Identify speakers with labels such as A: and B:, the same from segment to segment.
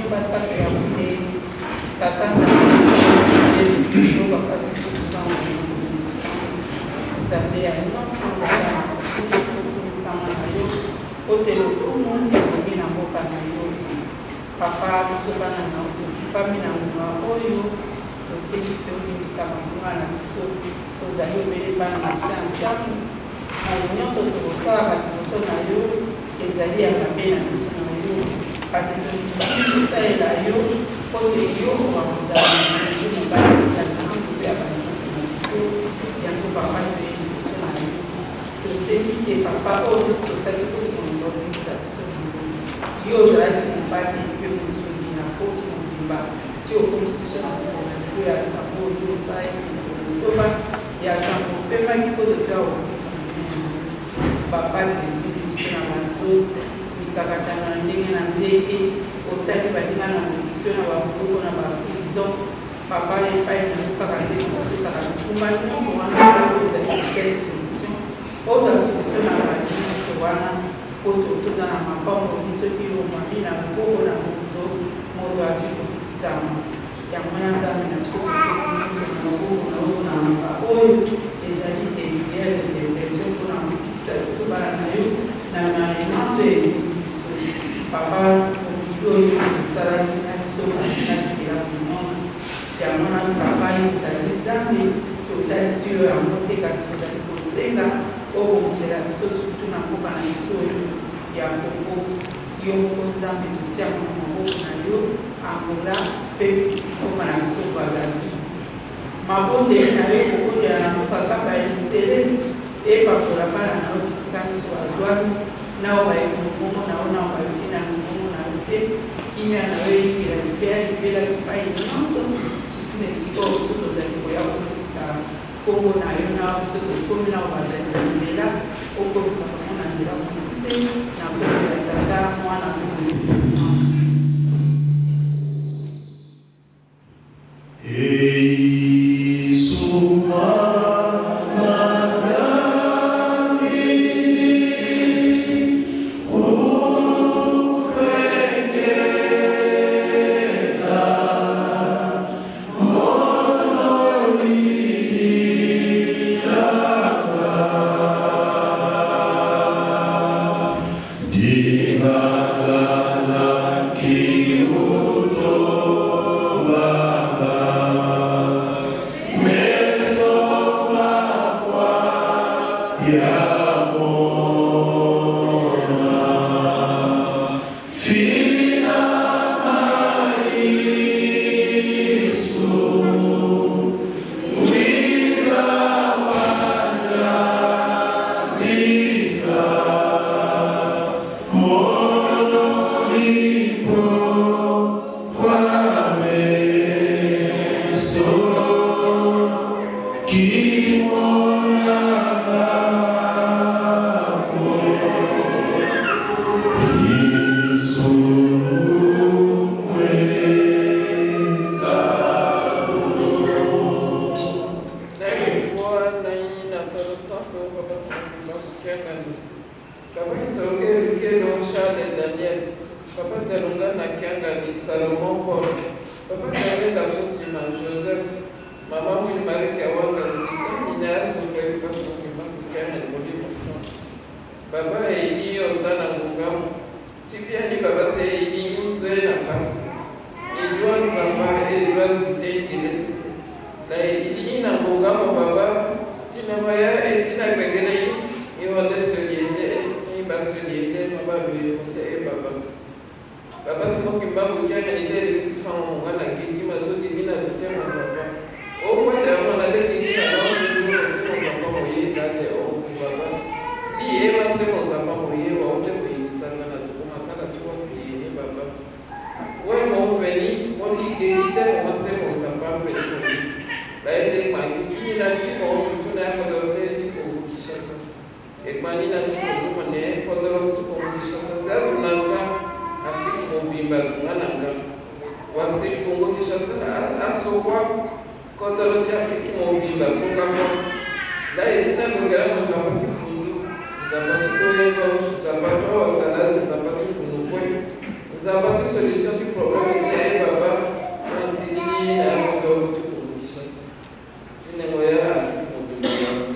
A: Motoba sato ya monei. Tata Nzambe Yesu Kristo, Papa Sikoyo Nzambe ya nyonso, Tata na kokumisama na yo, po te lokumu ebongi na mboka na yo. Papa, biso bana na yo tofukami na ngonga oyo, tosengi te olimbisa mabunga na biso. Tozali obele bana na se ya ntango, maye nyonso tokosalaka liboso na yo ezali ya mabe na miso na yo, kasi tondimi kosalela yo mpo te yo okoka kozala mokonzi mobali ya ntango mpe ya banzoto na biso. Yango Papa, toye liboso na yo, tosengi te Papa, oyo nyonso tosali poso mobimba olimbisa biso yango. Yo ozalaki mobateli mpe mosungi na poso mobimba ti okomisi biso na mokolo na lelo ya sambo oyo osalaki mokolo motoba ya sambo opemaki mpo totoya kokokisa molimo na yo. Bapasi esili biso na banzoto, mikakatano ya ndenge na ndenge, otali baninga na mokili to na baboloko na ba prison, Papa epai na yo kaka nde tokopesaka mikumba nyonso wana oyo ezali kosala solution, ozala solution na ba nyonso wana po totonda na mapamboli soki omami na loboko na moto, moto azwi kobikisama. Yango wana Nzambe na biso topesi nyonso na maboko na yo na ngonga oyo ezali te prière d'intercession mpo na kobikisa biso bana na yo na maye manso ezingi biso. Papa, mokili oyo osalaki na biso bato na bikelamu nyonso. Yango wana Papa, yo ozali Nzambe, totalisi yo yango te, kasi tozali kosenga obongisela biso surtout na mboka na biso oyo ya Congo. Yo moko Nzambe totia yango na maboko na yo, Angola pe mboka na biso Brazzaville. Mabondeli na yo ekokotela na mboka kaka ya Yelusalemi, epakola bana na yo bisika nyonso bazwami, na oyo bayebi mongongo na yo na oyo bayoki nanu mongongo na yo te. Kimia na yo eyingela libela libela bipai nyonso, surtout na esika oyo biso tozali koya kokumisa kombo na yo, na oyo biso tokomi, na oyo bazali na nzela, okomisa bango na nzela mokuse, na kombo ya Tata, Mwana mpe Molimo Mosantu.
B: Nzamba ti solution ti problème ti aye baba na na yango ti Congo Kinshasa. Ti nengo ya Afrique mobimba ya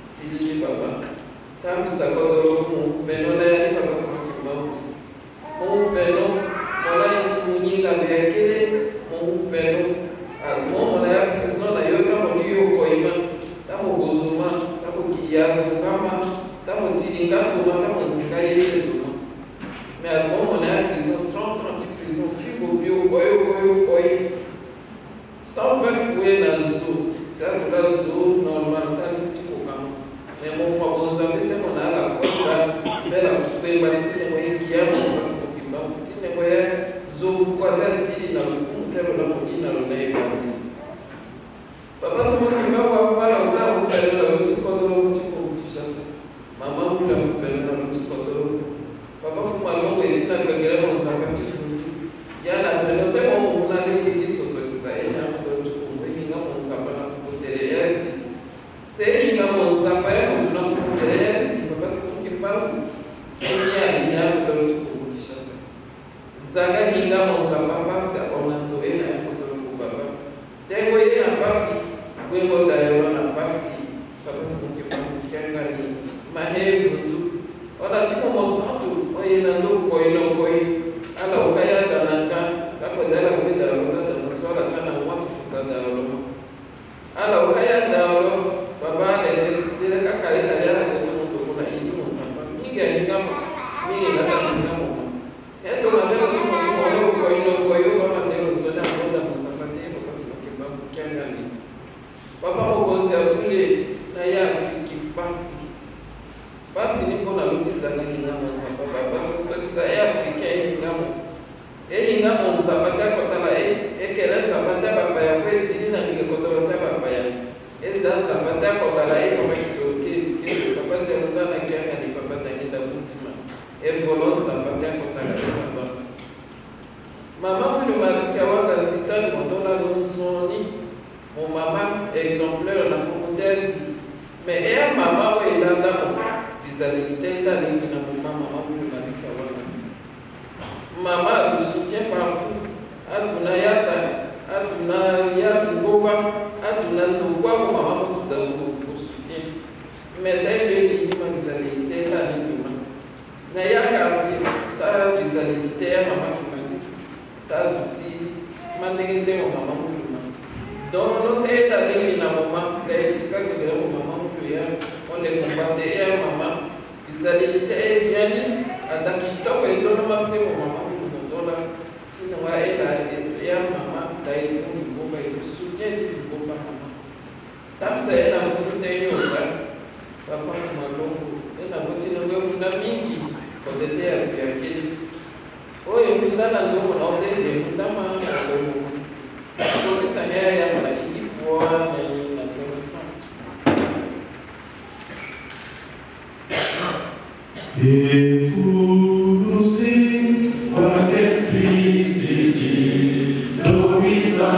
B: silili baba. Tambisa kodolo mu beno na yali papa Simon Kimbangu. Mu beno mola munyinga yakele mu beno mo mola ya prison na yo tamo liyo koima tamo gozuma tamo kiyazungama tamo tilinga tuma tamo nzinga yeye zuma. Mais bon, on a prison, 30, 30 prison, figo bio, koyo, koyo, koyo. 120 fouets dans le zoo. C'est un zoo normal, t'as le petit coca. Mais mon frère, vous avez tellement à la côte là, mais la coupe, bah, les petits moyens qui a, mon parce que qui m'a, petit moyen, zoo, vous croisez un petit dans le coup, tel ou la moline dans le nez. Papa, c'est moi qui m'a, on va voir la route, on va aller dans le petit codo, le petit codo, qui chasse. Maman, vous la coupez dans le petit codo. Papa fuma longo etina kwengele mo nzamba tifundi yana peno te mo muna lengi lisosolisa ena kutotukumwe inga mo nzamba na kukuteleyasi se inga mo nzamba ya muna kukuteleyasi papa Simon Kimbangu kunya ina kutotukumwe Kinshasa zanga inga mo nzamba pasi ona to ena ya kutotukumwe baba tengo ena pasi kwengo dayo na pasi papa Simon Kimbangu kyanga ni mahevu ona tipo mosantu oye na ndo koi no koi ala ukaya danaka takodala kwenda lota da sola kana watu futa da lo ala ukaya da lo baba le tesile kakale kale ala teto moto kuna indi mo samba mingi ainga mo mingi na ta mingi mo eto matelo tipo mo lo koi no koi o baba matelo zona bonda mo samba te papa Simon Kimbangu kyanga ni papa mokonzi akule na ya fiki pasi pasi ni mpona lotizanga hina monzamba baba sosolisa e africain ehingamo ehinga monzamba te akotala ekele nzamba te bapaya po etili na mingi kotoba te bapaya eza nzamba te akotala e papa kisoke papa te lungana kianga ni papa tangenda mutima evolo nzamba te akotala e papa mama mwilu maluki awanga nzitani motola lonzoni mo mama exemplaire na komotezi mais eya mama oyo elanda mo visabilité etalingi na moma mama mwilu maluki awanga mama le soutient partout atuna yata atuna ya ngoba atuna ndokwa mo mama motu dazo ko soutien mais tayebi elingima visabilité etalingi ma na ya quartier ta visabilité ya mama kimangisi ta duti mandenge nde mo mama mwilu ma donc no te etalingi na moma tayetika kekele mo mama mwilu ya on le combattait ya mama visabilité ebiani ata kitoko edonoma se mo mama mwilu mondola tina wa ela ya mama tayetu ngomba etu soutien ti ngomba mama tamsa ena fulu te yoka papa fuma longo ena botina ngwe munda mingi kotete ya kuyakeli oyo munda na ndongo na otete munda ma na ndongo kolisa hea ya mala ikipwa na na torosa
C: Efulusi wa Ekrisiti ndowiza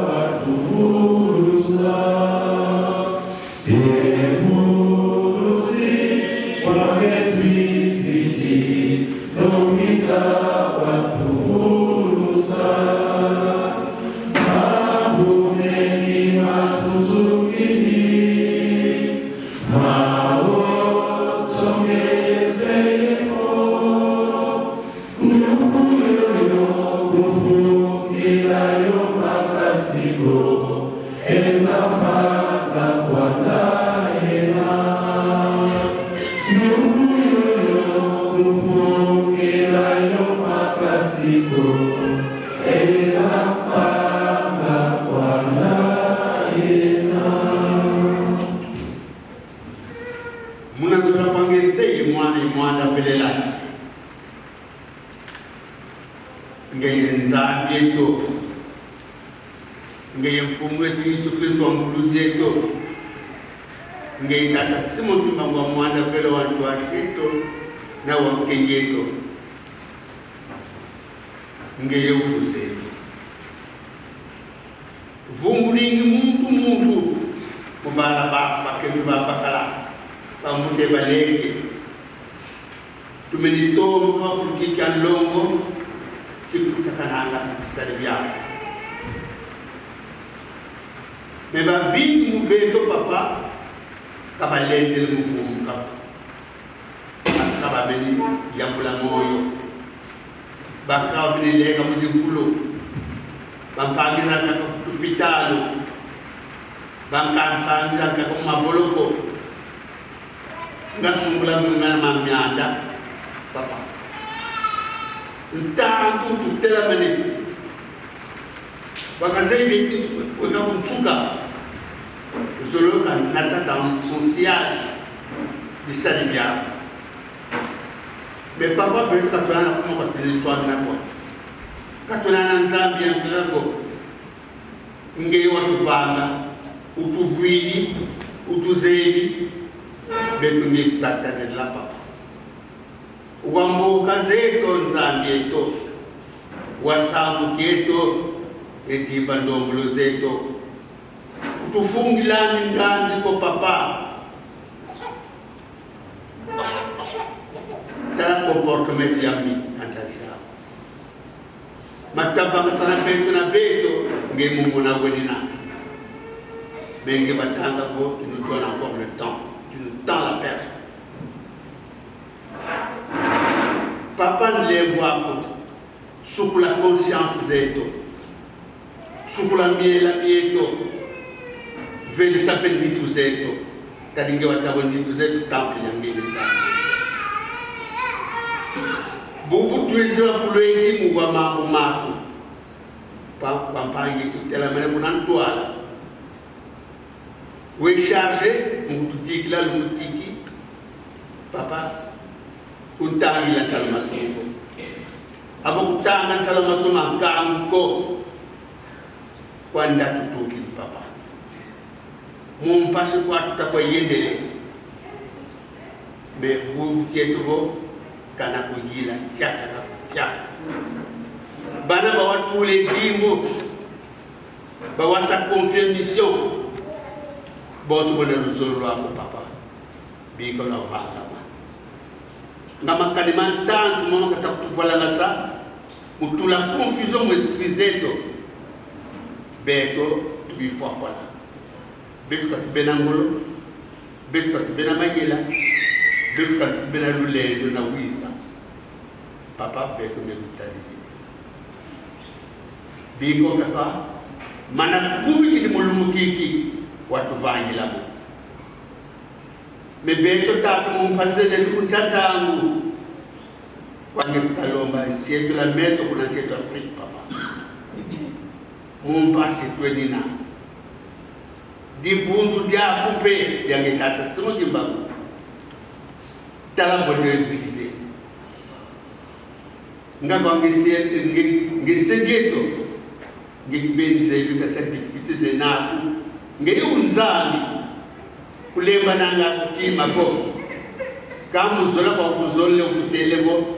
C: watuvulusa. Efulusi wa Ekrisiti ndowiza watuvulusa. Mabumeni matuzungini mawo songezeko ngufuyoyo kufungilayo makasiko ezampanga kwandayela ngufuyoyo kufungilayo makasiko ezampanga kwandayela.
D: Munanzola kwange sei mwana imwana pelela ngeye nzambi eto ngeye mfumu wetu Yesu Kristo wa mvuluzi eto ngeye tata Simon Kimbangu wa mwanda pele wantu wacheto na wa mkengi eto ngeye ukuzeto vumbu lingi muntu muntu kubala ba bakemi ba bakala bamute balenge tumenitombo kafukicha nlongo Kikutakananga bisali byabo. Me babingi mubeto papa kabalendele mukumka kababeni yambula moyo bakabinileka muzinkulu bampangila kaka kutupitalo bankampangila kaka mumaboloko ngasungula mungana mamyanda papa ntantu tutelamene bakazei weka kuntsuka zoloka nata dans son sillage bisali byabo. Me papa betu katolana kuma katulitswana ko katolana nzambi yantulako ngeye watuvanga utuvwili utuzebi betu ngekutatanela papa wambuka zeto nzambi eto wasambuketo edimba ndombolo zeto utufungilani nganzi ko papa tala comportement yambi antasha matava sana beto na beto ngemumona wenina benge batanga ko tu nous donnes encore le temps, tu nous tends la perche. Papa nlembwako sukula conscience zeto sukula miela mieto velisa pe nitu zeto kadinge watabo nitu zeto temple ya ngenge nzambe bubu twizila fulwengi muwa mambo mako pampangi tutela mene kuna ntwala we charge mukututikila lumutiki papa kuntangila ntalo masongo abo kutanga ntalo masongo ankanguko kwanda tutukili papa mumpasi kwatutakwa yendele me vuvuketuvo kana kuyila kyaka na kya bana bawatule dimo bawasa confier mission bonso bona luzolo lwako papa biko la vanga nga makani mantantu mono kata kutuvalanga sa mutula confusion mu esprit zeto beto tubifwafwala betu katubena ngolo betu katubena mayela betu katubena lulendo na wiza papa beto mekutalili biko kapa mana kumi kidi mulumu kiki watuvangilamo me beto tatu mumpasele tukuchatangu kwange kutalomba sietu la meso kuna chetu Afrika papa mumpasi twenina dibundu diakupe yange tata simo kimbangu tala bonde vise nga kwange ngesedieto ngekubeni zebi katsa difficulté zenaku ngeyunzambi kulemba nanga kutima ko kamuzola kwa kuzolle kutelebo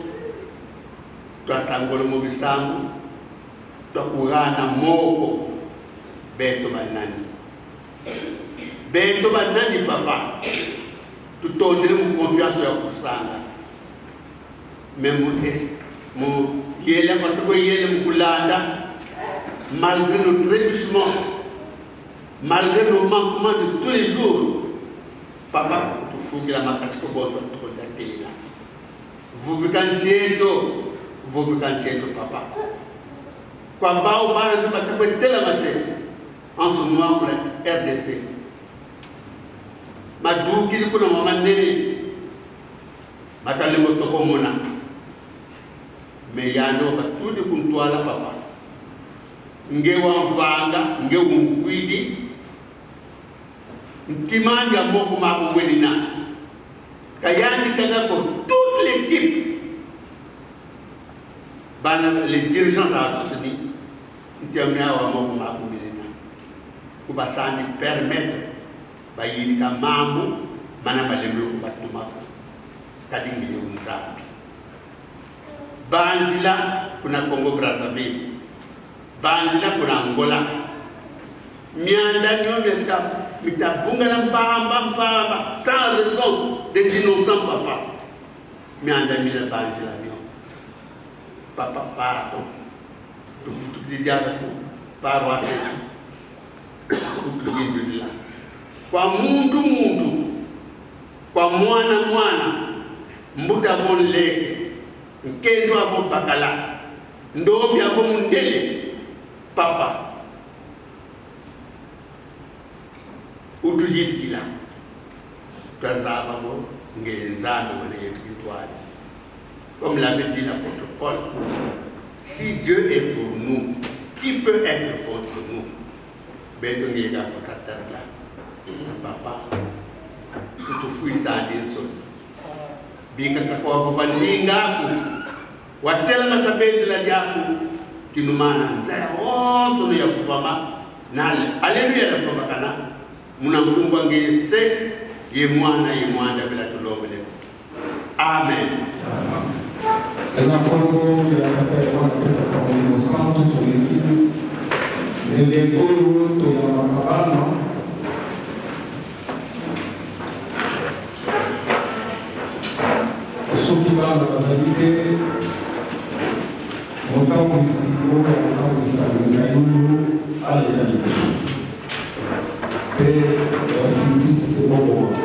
D: twasangolo mu bisambu twakugana moko beto banani papa tutondele mu confiance ya kusanga memu es mu yele kwa yele mu kulanda malgré nos trébuchements, malgré nos manquements de tous les jours, papa utufungila makasi ko bonso tukodatela vuvikantsieto papa kwa mbao bana ndio batakwetela mase en ce moment pour la RDC maduki kuna mama nene batale motoko mona me yando batudi kuntwala papa nge wamvanga nge umvwidi ntimanja moko mako mwenina kayandi kaka ko toute l'équipe bana les dirigeants à soutenir ntiamia wa moko mako mwenina kubasani permettre bayilika mambo mana balemlo kubatumako kadi ngile unzambi banjila kuna Congo Brazzaville banjila kuna Angola mianda nyo mitabunga na mpamba mpamba sans raison des innocents papa mianda mila banjila mio papa pardon Tuvutukilidiaka ku paroisse utuyindulila kwa muntu muntu kwa mwana mwana mbuta avo nleke nkendo avo bakala ndombi avo mundele papa utuyidikila twazaba bo ngenzambe wona yetu intwali. Comme l'avait dit l'apôtre Paul, si Dieu est pour nous, qui peut être contre nous? Beto ngeka kukatarla. Papa, kutufuisa adinso. Bika kakwa vuvandinga ku. Watela masabende la jaku kinumana nzaya onso ya kuvama nale. Haleluya la kuvakana. Munankumbwa ngese ye mwana ye mwanda bila tulombele. Amen.
E: Na nkombo ya Tata ya Mwana mpe Tata Molimo Santu toleki eleko oyo toyambaka bana. Soki bana bazali te, motambwisi oyo akotambwisa ngai oyo aleka liboso mpe bafilitiste boboma.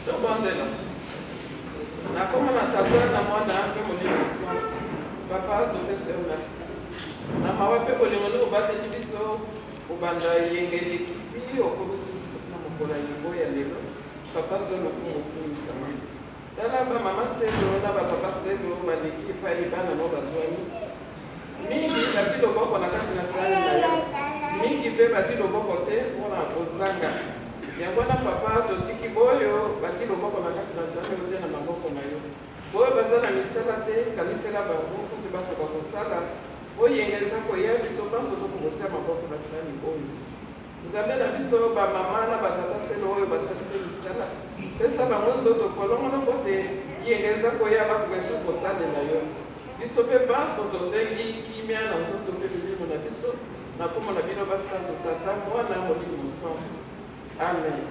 B: Tobondela. Na kombo na Tata na Mwana mpe Molimo Mosantu, Papa topesi yo merci na mawa mpe bolingo nde obateli biso kobanda eyenga eleki ti okomisi biso na mokolo. mokolo ya yambo ya lelo. Papa zwa lokumu okumisama. Tala ba mama Selo na ba papa Selo baleki epai bana no bazwami. Mingi bati loboko na kati na sani na yo, mingi mpe bati loboko te mpo na kozanga. Yango wana papa, totiki boyo bati loboko na kati na sani oyo te na maboko na yo. Boyo baza na misala te, kanisela bango mpo te bakoka kosala. Boyenga eza koya, biso banso tokokotia maboko na sani oyo. Nzambe na biso, ba mama na ba tata selo oyo basali mpe misala, pesa bango nzoto kolongono mpo te yenga eza koya bakoka lisusu kosalela yo. Biso mpe banso tosengi kimia na nzoto mpe milimo na biso na nkombo na bino basantu, Tata, Mwana, Molimo Mosantu. Amen.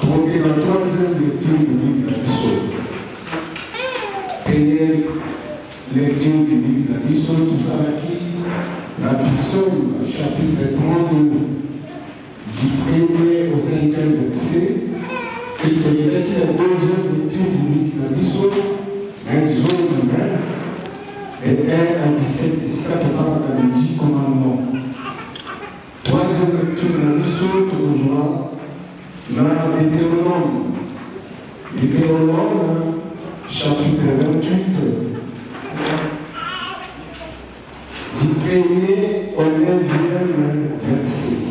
E: Tokoki na troisième lecture biblique na biso. Première lecture biblique na biso tosalaki na Psaume chapitre 32 du premier au cinquième verset et tolekaki na deuxième lecture biblique na biso na Exode 20 et 1 à 17 esika totangaka le 10 commandements. Troisième lecture na biso tokozwa na Deutéronome. Deutéronome chapitre 28 du premier au neuvième verset.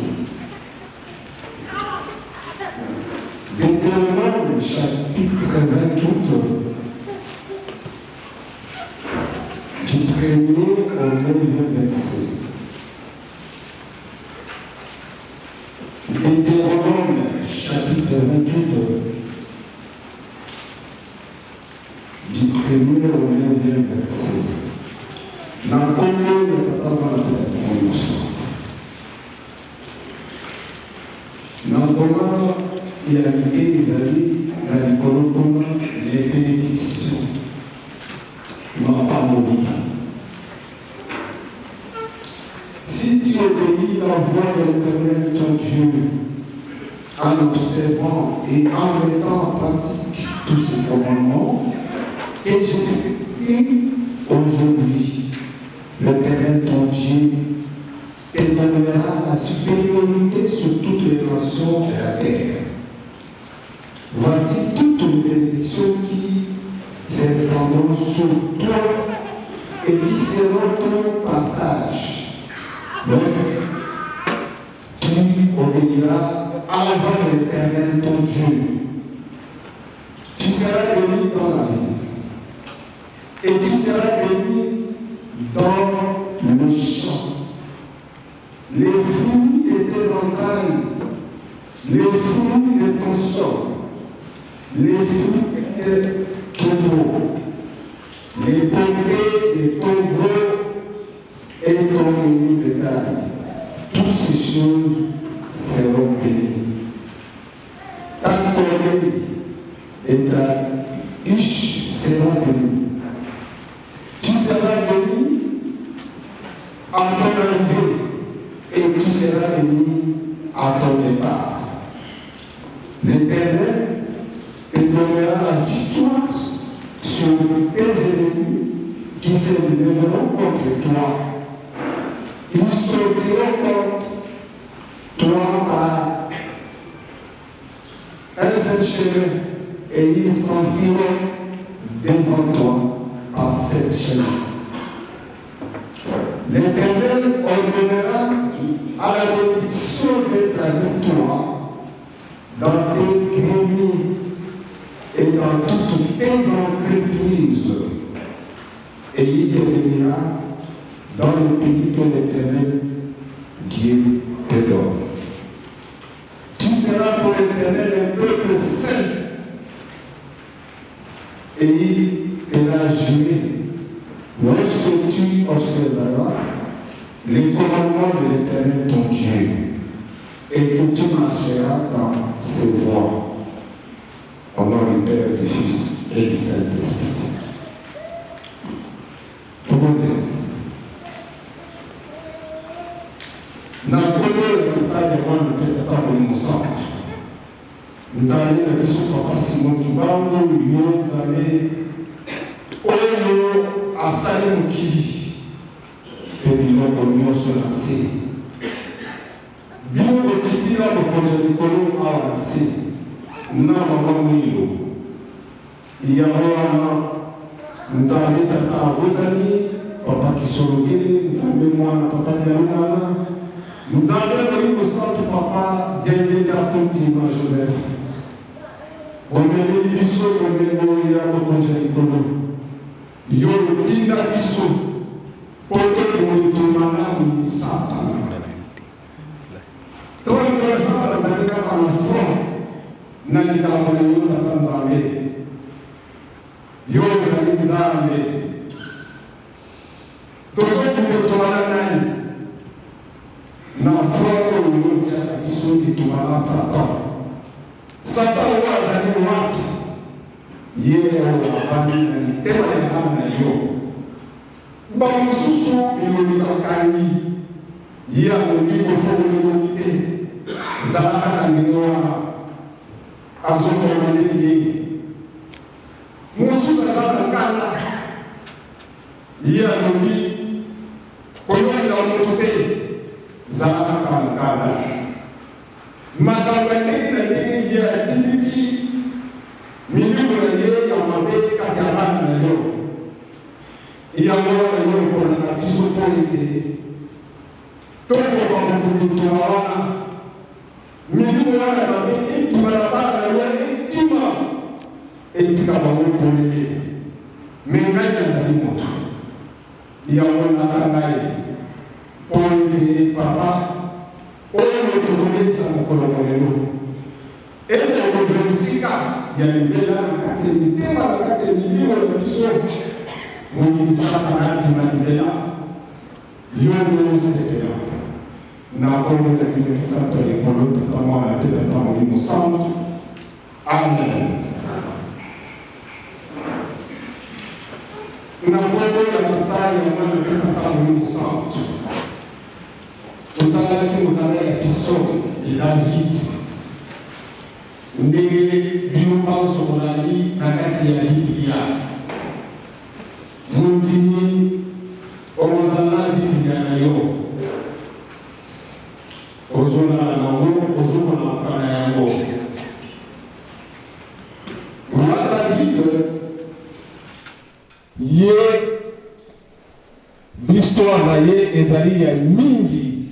E: Deutéronome chapitre 28 du premier au neuvième verset. Deutéronome chapitre 28 du premier au neuvième verset. Na nkombo ya Tata Mwana mpe Tata Molimo Santo. Na nkoma ya mike ezali na likolo kuna les bénédictions mapamboli. Si tu obéis la voix de l'Éternel ton Dieu, En observant et en mettant en pratique tous ces commandements que je te prescris aujourd'hui, l'Éternel ton Dieu te donnera la supériorité sur toutes les nations de la terre. Voici toutes les bénédictions qui se répandront sur toi et qui seront ton partage. Lorsque tu obéiras à la voix de l'Éternel ton Dieu, tu seras béni dans la vie et tu seras béni dans le champ. Les fruits de tes entrailles, les fruits de ton sol, les fruits de ton dos, les pompées de ton veau et ton menu bétail. Toutes ces choses seront bénies. Ta corbeille et ta huche seront bénies. Tu seras béni à ton arrivée et tu seras béni à ton départ. L'Éternel te donnera la victoire sur tes ennemis qui se lèveront contre toi. Ils sortiront contre toi par un seul chemin et ils s'enfuiront devant toi par sept chemins. L'Éternel ordonnera à la bénédiction d'être avec toi dans tes greniers et dans toutes tes entreprises, et il te bénira dans le pays que l'Éternel Dieu te donne. Tu seras pour l'Éternel un peuple saint, et il te l'a juré lorsque tu observeras les commandements de l'Éternel ton Dieu, et que tu marcheras dans ses voies. Au nom du Père, du Fils et du Saint-Esprit. Na nkombo ya Tata, ya Mwana mpe Tata Molimo Santu, Nzambe na biso, Papa Simon Kimbangu, yo Nzambe oyo asali mokili mpe biloko nyonso na se, bino bokiti na bokonzi ya likolo awa na se na mama Mwilo. Yango wana Nzambe Tata abotami Papa Kisolokele, Nzambe Mwana Papa Dialungana, Nzambe Molimo Santu Papa Diangienda Kuntima Joseph. Bomemeli biso bomengo ya bokonzi ya likolo. Yo otinda biso mpo toboma malamu Satana. 33 ans nazali kaka na front na likambo na yo Tata Nzambe. Yo ozali Nzambe. Tozokobotoma na nani na front oyo yo otiaka biso bitumba na Satan? Satan oyo azali wapi? Ye oyo avandi na mitema ya bana na yo. Bamosusu bilongi bakangi, ye alobi kofongola elongi te, zala kaka ndenge wana, azokomande ye. Mosusu aza na kanda, ye alobi koyokela moto te, zala kaka na kanda. Makambo ya ndenge na ndenge ye atindiki milimo na ye ya mabe kati ya bana na yo. Yango wana yo oponaka biso mpo ete tokoka kobutuwa wana milimo wana ya mabe ekima na bana na yo, ekima etika bango polele. Me ngai nazali moto, yango naka ngai mpo ete papa oyo tokolesa mokolo molelo ete okozwa esika ya libela na kati ya mitema, na kati ya milimo na biso. Moyini Satana abima libela, yo nde osepela. Na nkombo na bino misato ya likolo, Tata, Mwana mpe Tata Molimo Santu, amen. Na nkombo ya Tata, ya Mwana mpe Tata Molimo Santu, totalaki mokanda ya Psaume de David. Ndenge bino banso bolandi na kati ya Biblia, mondimi okozala na Biblia na yo, ozolala nango, ozokolamuka na yango. Roi David ye histoire na ye ezali ya mingi,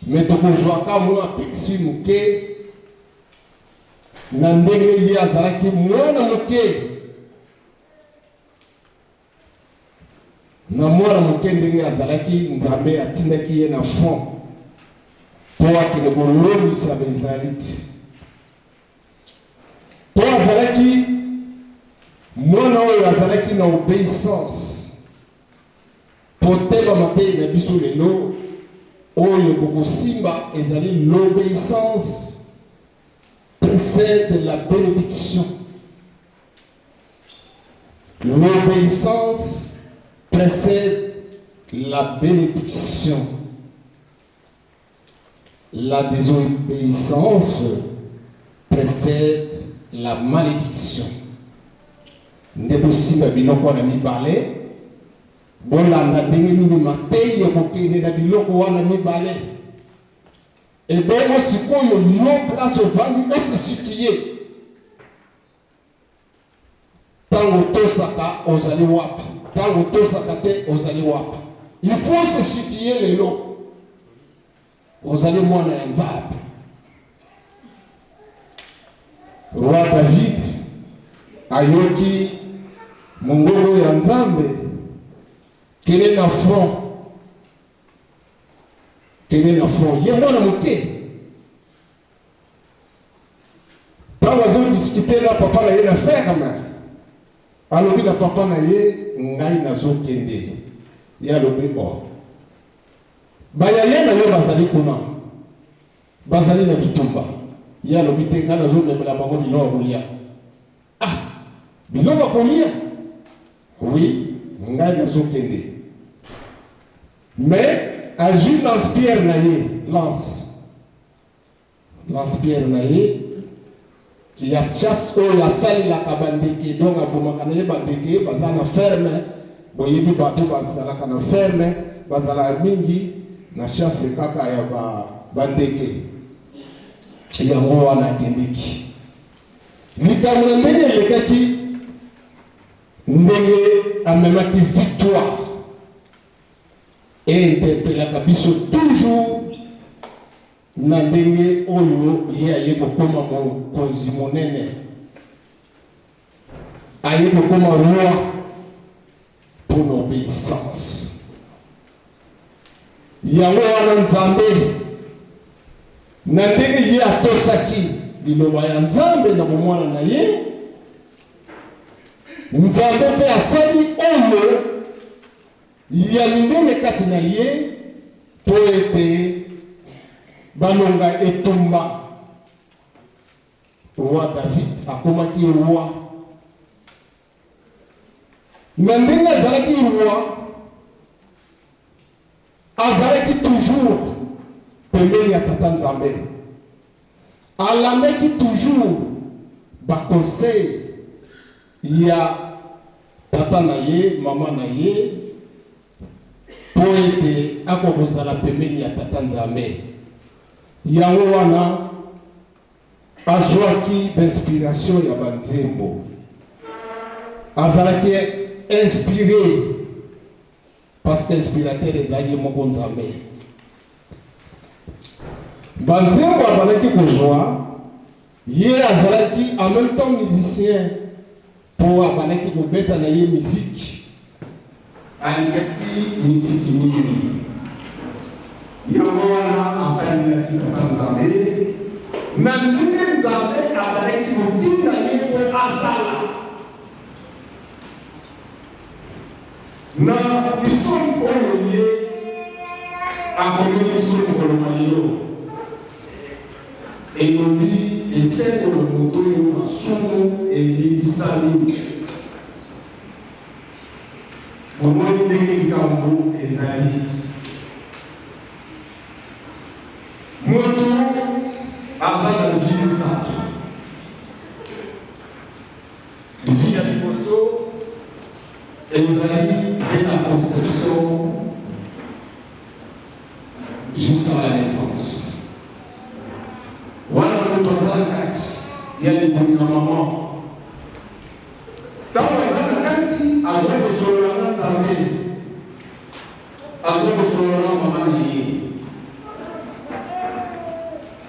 E: me tokozwaka mwa pixi moke na ndenge ye azalaki mwana moke. Na mwana moke ndenge azalaki, Nzambe atindaki ye na front mpo akende kolongisa Baisraelite, mpo azalaki mwana oyo azalaki na obeissance. Poteba mateyi na biso lelo oyo bokosimba ezali l'obéissance précède la bénédiction. L'obéissance précède la bénédiction. La désobéissance précède la malédiction. Nde bosimba biloko wana mibale, bolanda ndenge nini mateyi ekokende na biloko wana mibale. Ebongo sikoyo yo place ovandi ose situe Ntango otosaka, ozali wapi? Ntango otosaka te, ozali wapi? Il faut se situer lelo. Ozali mwana ya Nzambe. Roi David ayoki mongongo ya Nzambe, kende na front, kende na front. Ye mwana moke Ntango azodiskite na papa na ye na ferme, alobi na papa na ye, ngai nazokende. Ye alobi, o oh, bayaya na yo bazali kuna, bazali na bitumba. Ye alobi te, ngai nazomemela bango biloko ya kolia. Ah, biloko ya kolia? Oui, ngai nazokende. Mais azwi lance-pierre na ye, lance Lance-pierre na ye ya chasse oyo asalelaka bandeke, donc abomaka na ye bandeke baza na ferme. Boyebi bato bazalaka na ferme bazalaka mingi na chasse kaka ya bandeke. Yango wana akendeki likambo na ndenge elekaki, ndenge amemaki victoire e interpelaka biso toujours na ndenge oyo ye aye kokoma mokonzi monene, aye kokoma roi mpo na obeissance. Yango wana Nzambe na ndenge ye atosaki liloba ya Nzambe na bomwana na ye, Nzambe mpe asali oyo ya minene kati na ye mpo ete balonga etumba. Roi David akomaki roi na ndenge azalaki roi, azalaki toujours pembeni ya tata Nzambe, alandaki toujours baconseil ya tata na ye, mama na ye, mpo ete akoka kozala pembeni ya tata Nzambe. Yango wana azwaki bainspiration ya banzembo, azalaki inspiré parce que inspirateur ezalaki ye moko Nzambe. Banzembo abandaki kozwa, ye azalaki en même temps musicien mpo abandaki kobeta na ye miziki, alingaki miziki mingi. Yango wana asalelaki Tata Nzambe na ndenge Nzambe abandaki kotinda ye mpo asala. Na psaume oyo ye akomeli biso mokolo mwa lelo, elobi, Esengo na moto oyo masumu elimbisami. Bomoni ndenge likambo ezali. Moto aza na vie misato. Ezali de la conception jusqu'à la naissance. Wana moto aza na kati ya libumu ya mama, ntango aza na kati aza kosolola na Nzambe, aza kosolola na mama na ye.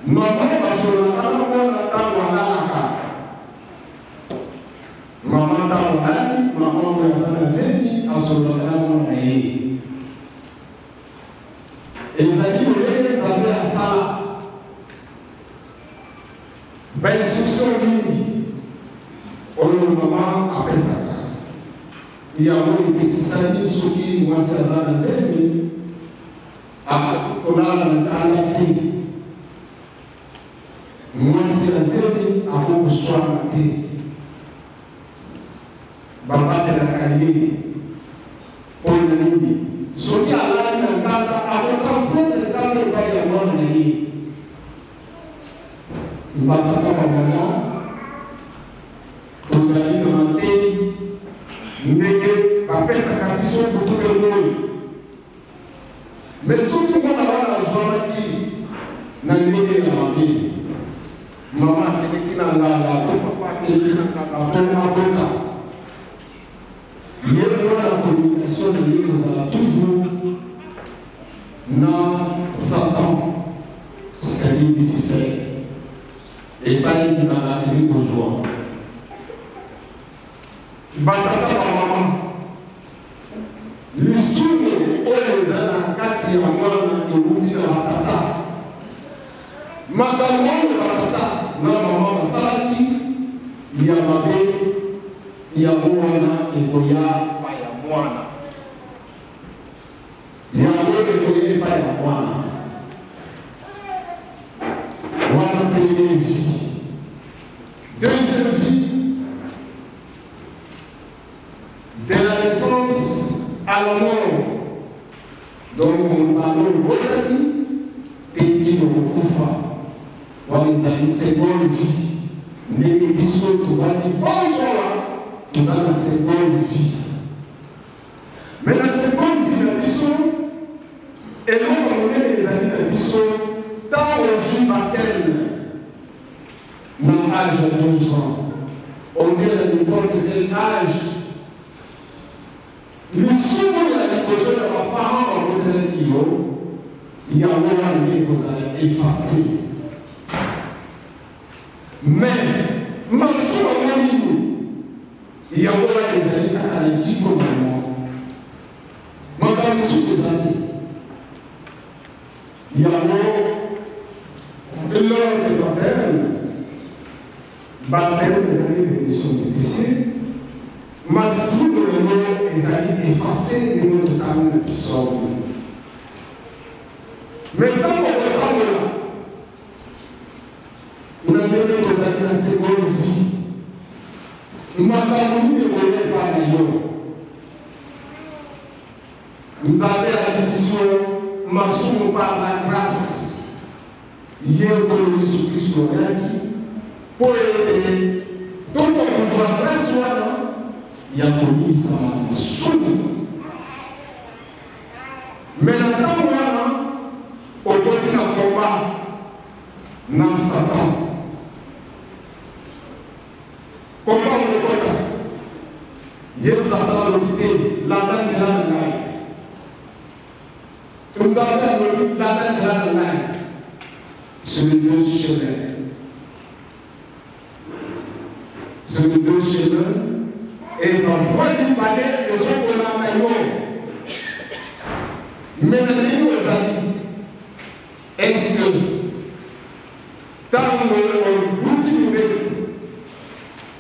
E: Mama basololaka na mwana ntango alalaka. Mama ntango alali, mama oyo aza na zemi asololaka na mwana na ye. Ezali lolenge Nzambe asala. Bainstruction mingi oyo mama apesaka yango epekisami soki mwasi aza na zemi akolala na nkanda te. Mwasi ya zemi akokoswana te, babatelaka ye. Mpo na nini? Soki alali na nkanda, akotransmettre nkanda epai ya mwana na ye. Batata, bamama, tozali na mateyi ndenge bapesaka biso butu mpe moi. Mais soki mwana wana azwamaki na ndenge ya mabe, mama akendeki na nganga to papa akendeki na nganga to abota ye, mwana communication na ye kozala toujours na Satan, c'est-à-dire Lucifer, epai nganga ekoki kozwa. Batata, bamama, lisumu oyo eza na kati ya mwana euti na batata. Makambo oyo batata na mama basalaki ya mabe, yango wana ekoya epai ya mwana, yango ekoya epai ya mwana wana. Première vie. Deuxième vie, de la naissance à la mort. Donc mobalo obotami te kino kokufa, wana ezali seconde vie. Ndenge biso tovandi bonsola, toza na seconde vie. Mais na seconde vie na biso, eloko monene ezali na biso ntango ozwi baptême na âge ya 12 ans, ou bien na n'importe quel âge, lisumu ya liboso ya baparent babotelaki yo, yango wana nde ekozala efface. Mais masumu yango nini? Yango wana ezali kaka na etiko na yango, makambo mosusu eza te. Yango lors de baptême, baptême ezali rémission de péché, masumu lelo ezali efface ndenge tokami na psaume. Mais ntango okotambola na ndenge tozali na seconde vie, makambo nini ekoya epai na yo? Nzambe alaki biso masumu par la grâce. Ye Nkolo Yesu Kristo ayaki mpo ete tokoka kozwa grâce wana ya kolimbisama na masumu. Mais na ntango wana okoti na combat na Satan. Combat okokota ye, Satan alobi te: "Landa nzela na ngai." Nzambe alobi: "Landa nzela na ngai." C'est les deux chemins, c'est les deux chemins, et parfois mibale ezokolanda yo. Mais na ndenge ozali, est-ce que ntango obuki mibeko,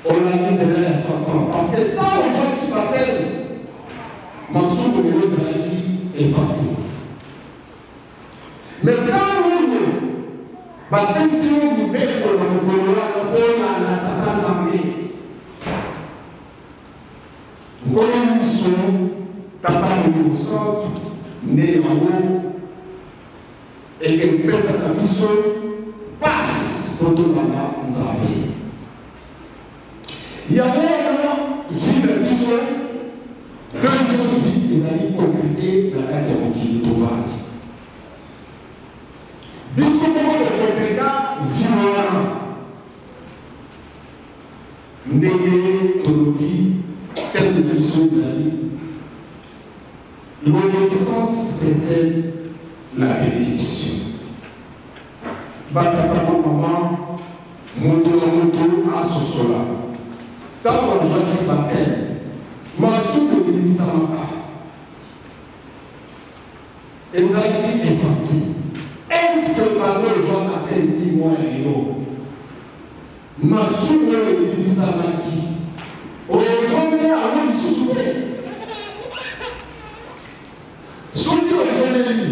E: olandi nzela ya Satan? Parce que ntango ozwaki baptême, masumu lelo ezalaki efface. Mais ntango oyo bapesi yo mibeko na mokolo wana mpona Tata Nzambe, Nkolo Yesu, Tata Molimo Santu, nde yango ekepesaka biso pasi po tolanda Nzambe. Yango wana vie na biso. Deuxième vie ezali compliqué na kati ya mokili tovandi. Biso moko tokomplika vie wana ndenge tolobi thème na biso ezali l'obéissance précède la bénédiction. Batata bamama, moto na moto asosola ntango azwaki baptême, masumu ebimisamaka ezalaki effacé. Est-ce que bango ozwa baptême ti mwa ya lelo, masumu oyo ebimisamaki ozongela yango lisusu te? Soki ozongeli,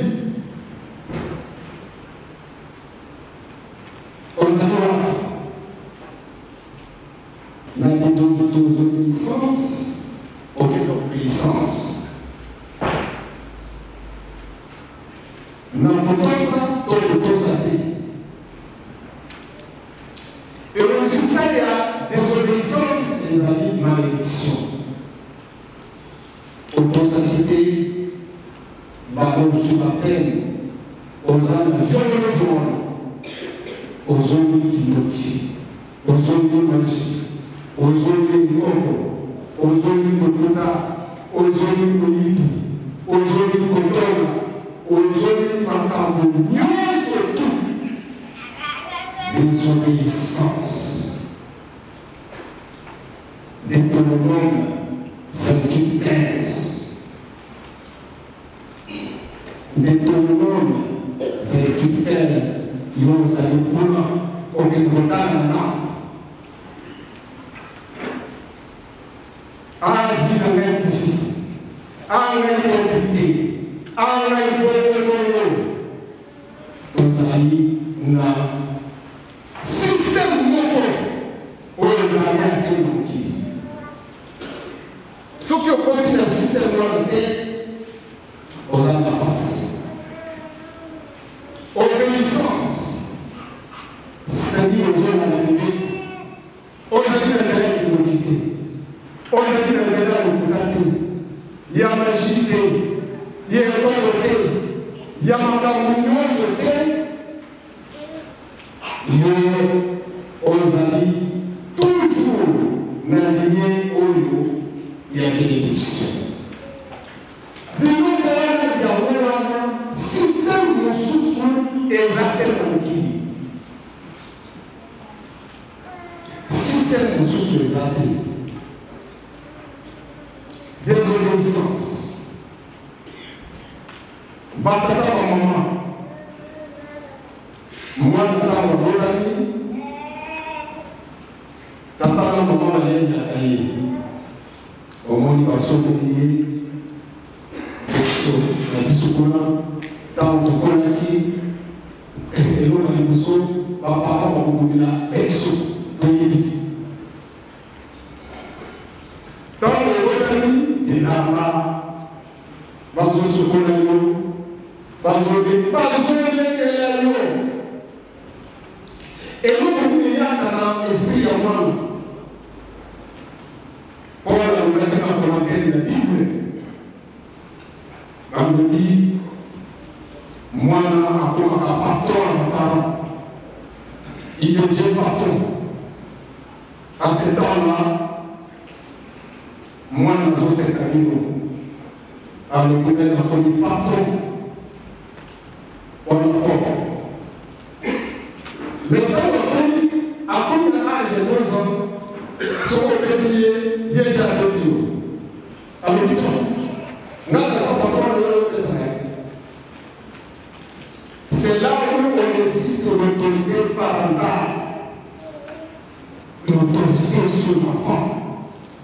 E: ozali wapi? Na désobéissance oke obéissance, na kotosa to kotosa te. Et résultat ya désobéissance ezali malédiction. Otosaki te, bango ozwi baptême, oza na viololo wana, ozongi kindoki, ozongi magie, ozongi nkoko, ozongi lokuta, ozongi moyibi, ozongi kotonga, ozongi makambo nyonso tu. Désobéissance. Deutéronome 28 15. Deutéronome 28 15. Yo ozali kuna, okende kotala na vie na ngai difficile, ngai compliqué, ngai bongo. Tozali na système moko oyo Nzambe atie na mokili. Soki okoti na système wana te, oza na pasi. Obéissance, c'est-à-dire ozolanda mibeko, ozali na nzela ya kindoki te, ozali na nzela ya lokuta te, ya magie te, ya ekolo te, ya makambo nyonso te. Yo ozali toujours na ligne oyo ya bénédiction. Biloko wana, yango wana système mosusu eza te na mokili, système mosusu eza te. Désobéissance. Batata, bamama, mwana ntango abotami, tata na mama bayembelaka ye. Omoni, basokoli ye biso na biso kuna. Ntango tokolaki, eloko ya liboso bapapa bakobundela biso, toyebi. Ntango ebotami, bilamba bazosukola yo, bazolengela yo. Eloko nini eyaka na esprit ya mwana? Paul alobaki na commentaire ya Bible, balobi mwana akomaka patron ya baparent, il devient patron. À ce temps-là, mwana azoseka bino, alobi: "Ngai nakomi patron wana koko." Mais ntango akomi na âge ya 2 ans, soki obeti ye, ye te abeti yo, alobi: "To ngai naza patron na yo, obeta ngai." C'est là où on insiste l'autorité parentale, l'autorité sur l'enfant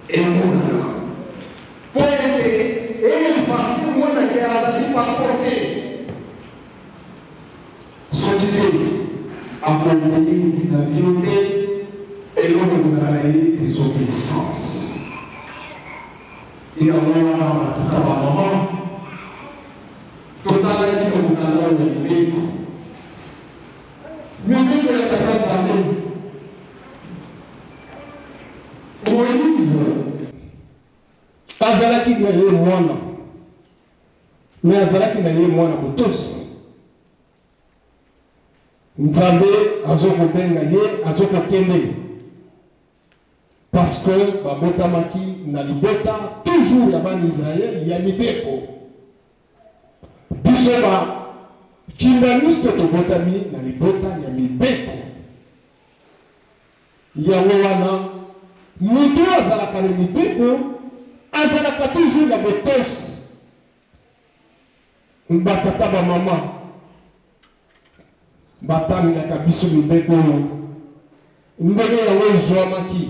E: emonana po ete effacer mwana ke azali patron te. Soki te, akoobéir na bino te. Eloko kozala ye désobéissance. Yango wana, batata, bamama, totalaki na mokanda oyo ya mibeko, mibeko ya tata Nzambe. Moïse. Azalaki na ye mwana, me azalaki na ye mwana botosi. Nzambe azokobenga ye, azokokende parce que babotamaki na libota toujours ya bana Israël ya mibeko. Biso ba kimbanguiste tobotami na libota ya mibeko. Yango wana moto oyo azalaka na mibeko azalaka toujours na botosi. Batata bamama batangelaka biso mibeko oyo ndenge yango ezwamaki.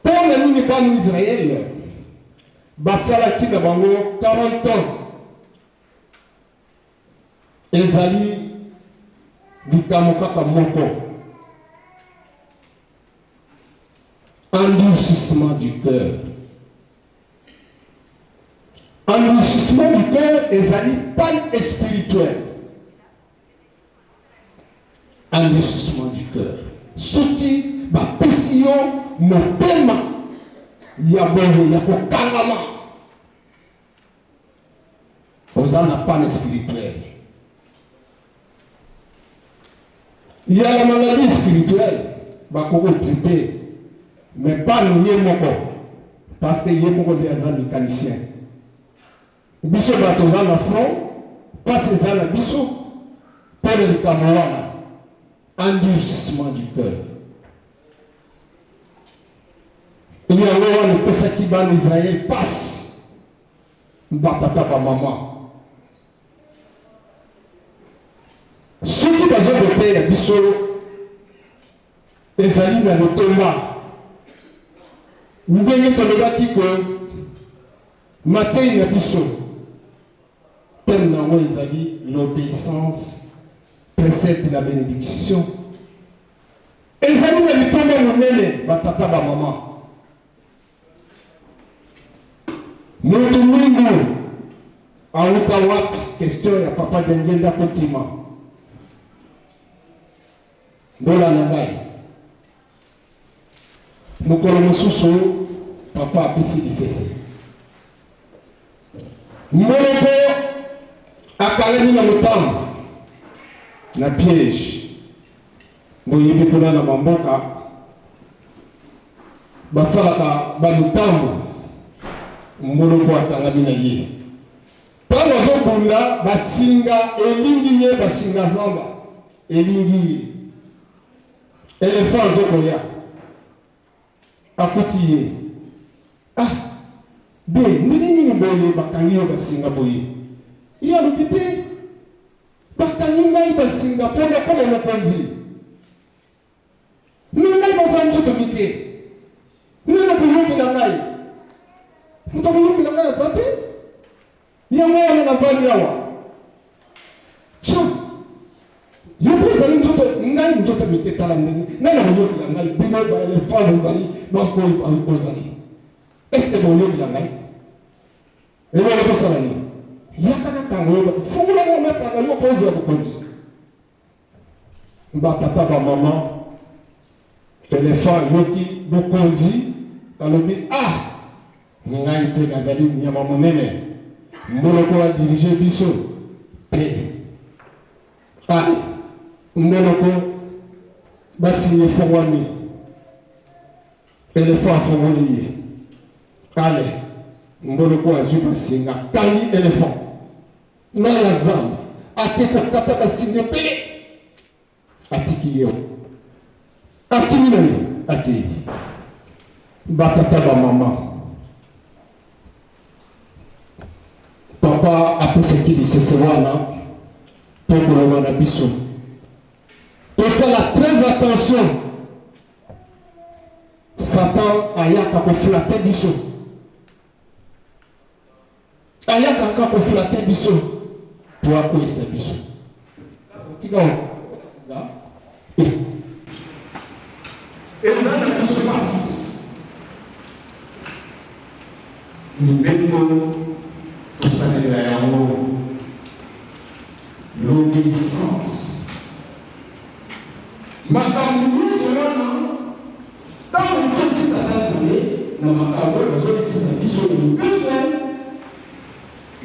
E: Mpo na nini bana Israele basalaki na bango 40 ans? Ezali likambo kaka moko, endurcissement du cœur. Endurcissement du cœur ezali panne spirituelle. Endurcissement du cœur. Soki bapesi yo motema ya boye ya kokangama, oza na panne spirituelle. Il y a la maladie spirituelle, bakoki kotraite, mais panne ye moko, parce que ye moko nde aza mécanicien. Biso bato oza na front, mpasi eza na biso mpo na likambo wana, endurcissement du cœur. Yango wana epesaki bana Israël pasi, batata bamama. Soki bazokoteya biso ezali na litomba, ndenge tolobaki ke mateyi na biso thème na yango ezali l'obéissance précède la bénédiction. Ezali na litomba monene, batata bamama. Moto mwindu auta wapi? Question ya papa Diangienda Kuntima. Mbola na ngai. Mokolo mosusu papa apesi lisese. Mboloko akalemi na motambo na piège. Boyebi kuna na bamboka basalaka bamitambo, mboloko akangami na ye. Ntango azobunda, basinga elingi ye, basinga zamba elingi ye. Elephant azokoya, akuti ye. Ah, de ndenge nini boye bakangi yo basinga boye? Ye alobi te, bakangi ngai basinga mpo nakoma mokonzi. Me ngai naza nzoto mike, nani akoyokela ngai? Moto akoyokela ngai aza te. Yango wana navandi awa. Tya yo mpo ozali nzoto, ngai nzoto mike, tala ndenge nani akoyokela ngai? Bino baelefant bozali, bankoi bozali, eske boyokela ngai? Eloko tosala nini? Yaka nakanga yo, fungola ngai nakanga yo mpo ozwa bokonzi. Batata bamama, elephant ayoki bokonzi, alobi ah, ngai mpe nazali nyama monene, mboloko adirige biso te. Ale mboloko basinye efongwami, elephant afongoli ye. Ale mboloko azwi basinga, akangi elephant na ya zamba, ake kokata basinga ebele, atiki ye, akimi na ye, akei. Batata bamama, papa apesaki lisese wana mpo koloba na biso tosala très attention. Satan ayaka koflate biso, ayaka kaka koflate biso po akweyisa biso. Tika eza na biso pasi. Mibeko tosalela yango, l'obéissance. Makambo nyonso wana ntango tosi Tata Nzambe na Na makambo oyo bazolekisa biso na mibeko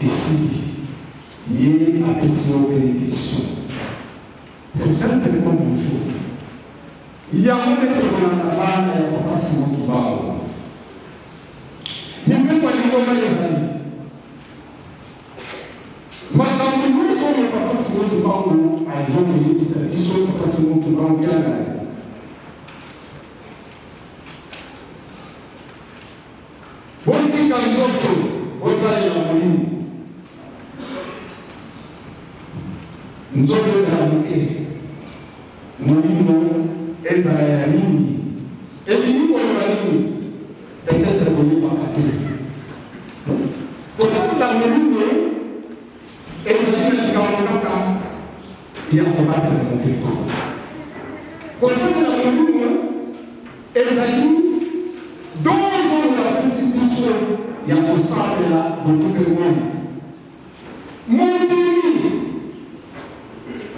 E: esili, ye apesi yo benediction. C'est simplement bonjour. Yango nde tokolanda bana ya Papa Simon Kimbangu. Mibeko ya lingomba ezali makambo nyonso oyo Papa Simon Kimbangu azo koyebisa biso. Papa Simon Kimbangu Kiangani Botika nzoto, bosalela molimo. Nzoto ezala moke, molimo ezala ya mingi. Elingi koloba nini? Peut-être boyebaka te. Kosalela molimo ezali na likambo kaka ya kobatela mobeko. Kosalela molimo Ezali dose oyo bapesi biso ya kosambela butu mpe moi. Mondimi,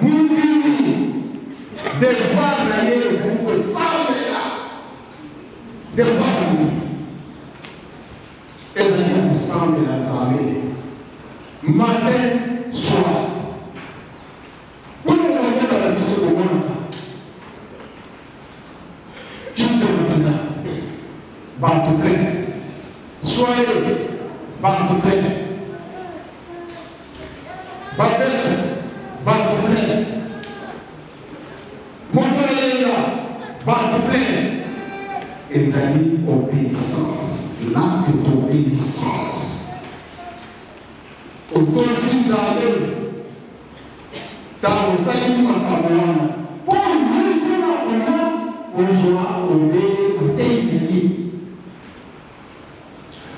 E: mondimi, devoir na ye ezali kosambela. Devoir ya mondimi ezali ya kosambela Nzambe matin soir. Kuna na mabota na biso komonaka culte matinal, bato plein, soiree bato plein, babele bato plein, moto na yenga bato plein. Ezali obéissance, l'acte d'obéissance. Otosi Nzambe ntango osaleli makambo wana, mpo Yesu na koya kozwa obele mateyi na ye.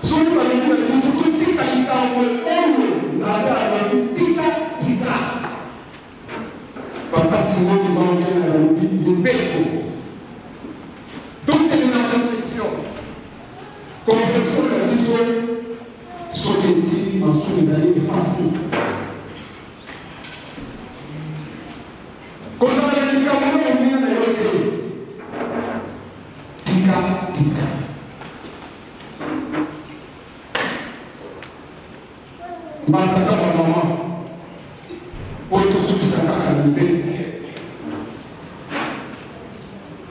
E: Soki balobi na biso totika likambo oyo Nzambe alobi tika, tika. Papa Simon Kimbangu Kiangani alobi mibeko. Tokende na confession. Confession na biso soki esili masumu ezali efase. Kozala na likambo na moninga na yo te. Tika, tika. Batata ba mama po tosukisa kaka na mibeko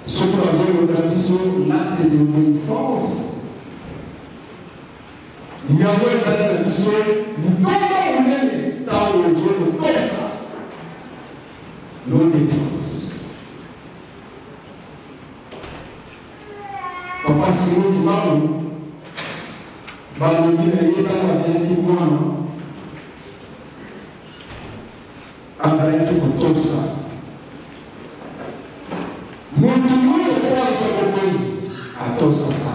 E: soki bazolobela biso l'acte d'obéissance yango ezali na biso litomba monene ntango ozokotosa l'obéissance. Papa Simon Kimbangu balobi na ye ntango azalaki mwana azalaki kotosa moto nyonso mpo azwa bokonzi atosaka,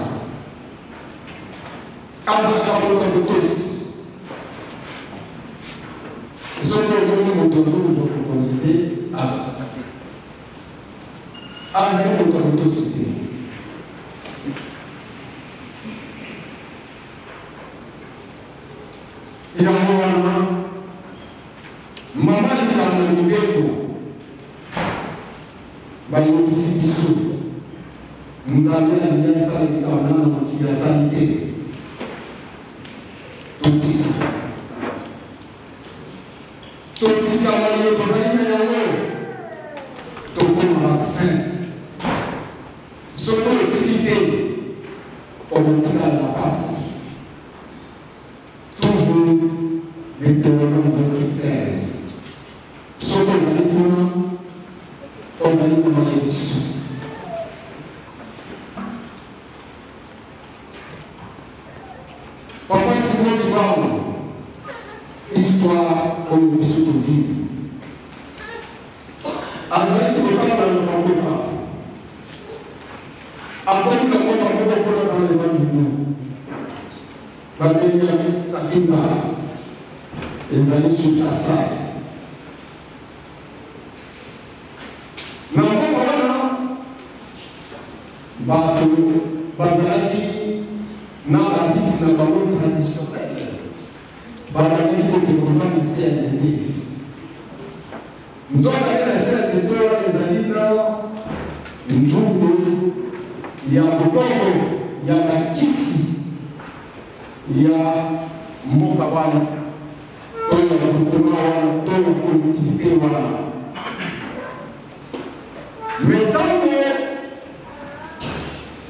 E: azalaka moto ya botosi. Soki omoni moto azokozwa bokonzi te, atosaka te. Azali moto ya botosi te. Yango wana mama likambo ya mibeko bayebisi biso, Nzambe alingi asala likambo na mokili asali te, totika Totika maye tozali na yango, tokoma ba saint. Soki otiki te, okotikala na pasi. Toujours Deutéronome 28, 15. Soki ozali kuna, ozali na malédiction. Papa Simon Kimbangu, histoire oyo biso tovivre, azalaki kotambola na bamboka, akomi na mboka moko kuna dans le Bandundu, babengi yango Sakinga, ezali sur Kasai. Na mboka wana bato bazalaki na babiti na bango traditionnel, babandaki kokende kofanda nse ya nzete. Nzokande na nse ya nzete wana ezali na nzungu ya bobongo ya bakisi. Ya mboka wana to ya groupement wana to ya collectivité wana. Mais ntango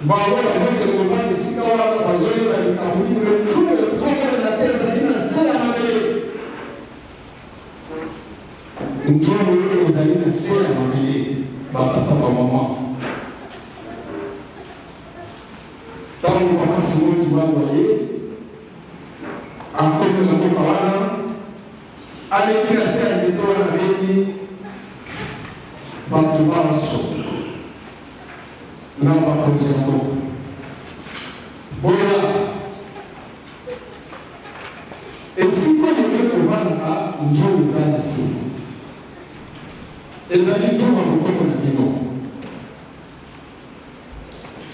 E: bango bazokende kovanda esika wana, bazoyeba likambo nini? Le trouble problème na te ezali na se ya mabele. Nzongo oyo ezali na se ya mabele, batata, bamama. Ntango papa Simon Kimbangu aye, akomi na mboka wana, aleki na se ya nzete wana, abengi bato banso na bakonzi ya mboka: "Boya esika oyo kovanda, nzongo eza na se, ezali nzongo ya bokoko na bino.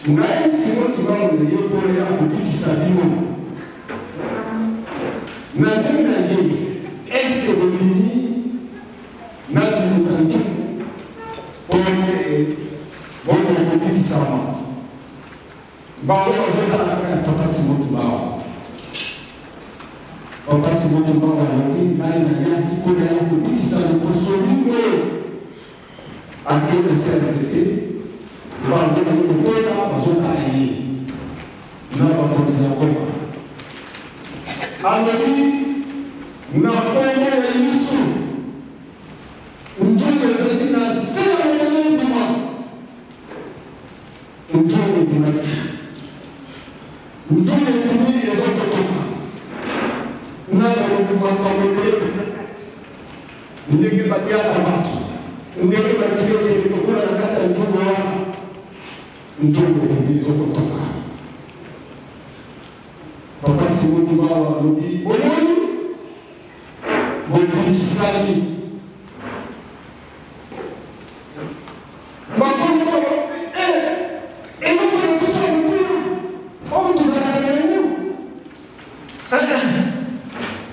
E: Ngai Simon Kimbangu na ye mpona ya kobikisa bino na ndenge na ye. Eske bondimi nabimisa njuku mpo ete bongo kobikisama?" Bango bazotala kaka papa Simon Kimbangu. Papa Simon Kimbangu alobi: "Ngai nayaki mpona ya kobikisa loposo mingo." Akende se ya nzete, bango baye koteka, bazotala ye na bakonzi ya mboka. Alobi: "Na kombo ya Yesu, nzongo ezali na se ya mabele, ebima." Nzongo ebimaki, nzongo ebimi, ezokotoka na makambo ebele na kati, ndenge baliaka bato, ndenge bakilokele kokola na kati ya nzongo wana. Nzongo ebimi, ezokotoka. Papa Simon Kimbangu alobi: "Bomoni, bobikisami." Bakongo eloko na biso ya motuya oyo tozalaka na yango,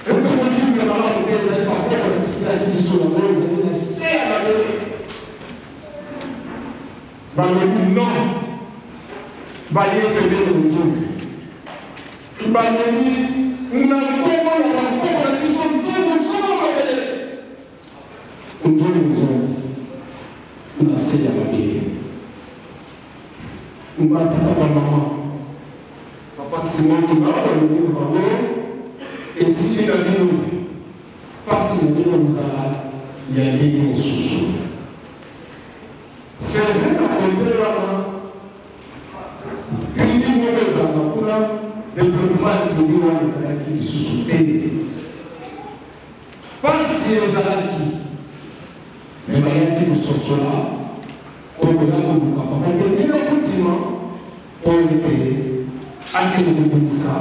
E: ekomofinga malamu te, ezali bakoko batikilaki biso yango, ezali na se ya mabele. Balobi non, baye pembeni ya nzambe, balobi: "Na nkombo ya bakoko na biso, nzongo nzongo mabele." Nzongo ezongi na se ya mabele. Batata, bamama, papa Simon Kimbangu balobi na bango: "Esili na bino mpasi na bino, kozala ya ndenge mosusu." C'est vrai, na côté wana tribu moko ezalaka kuna, développement ya tribu wana ezalaki lisusu te, mpasi ezalaki. Mais bayaki kososola mpo koya koluka papa te, ndenge kotima mpo ete akende kobimisa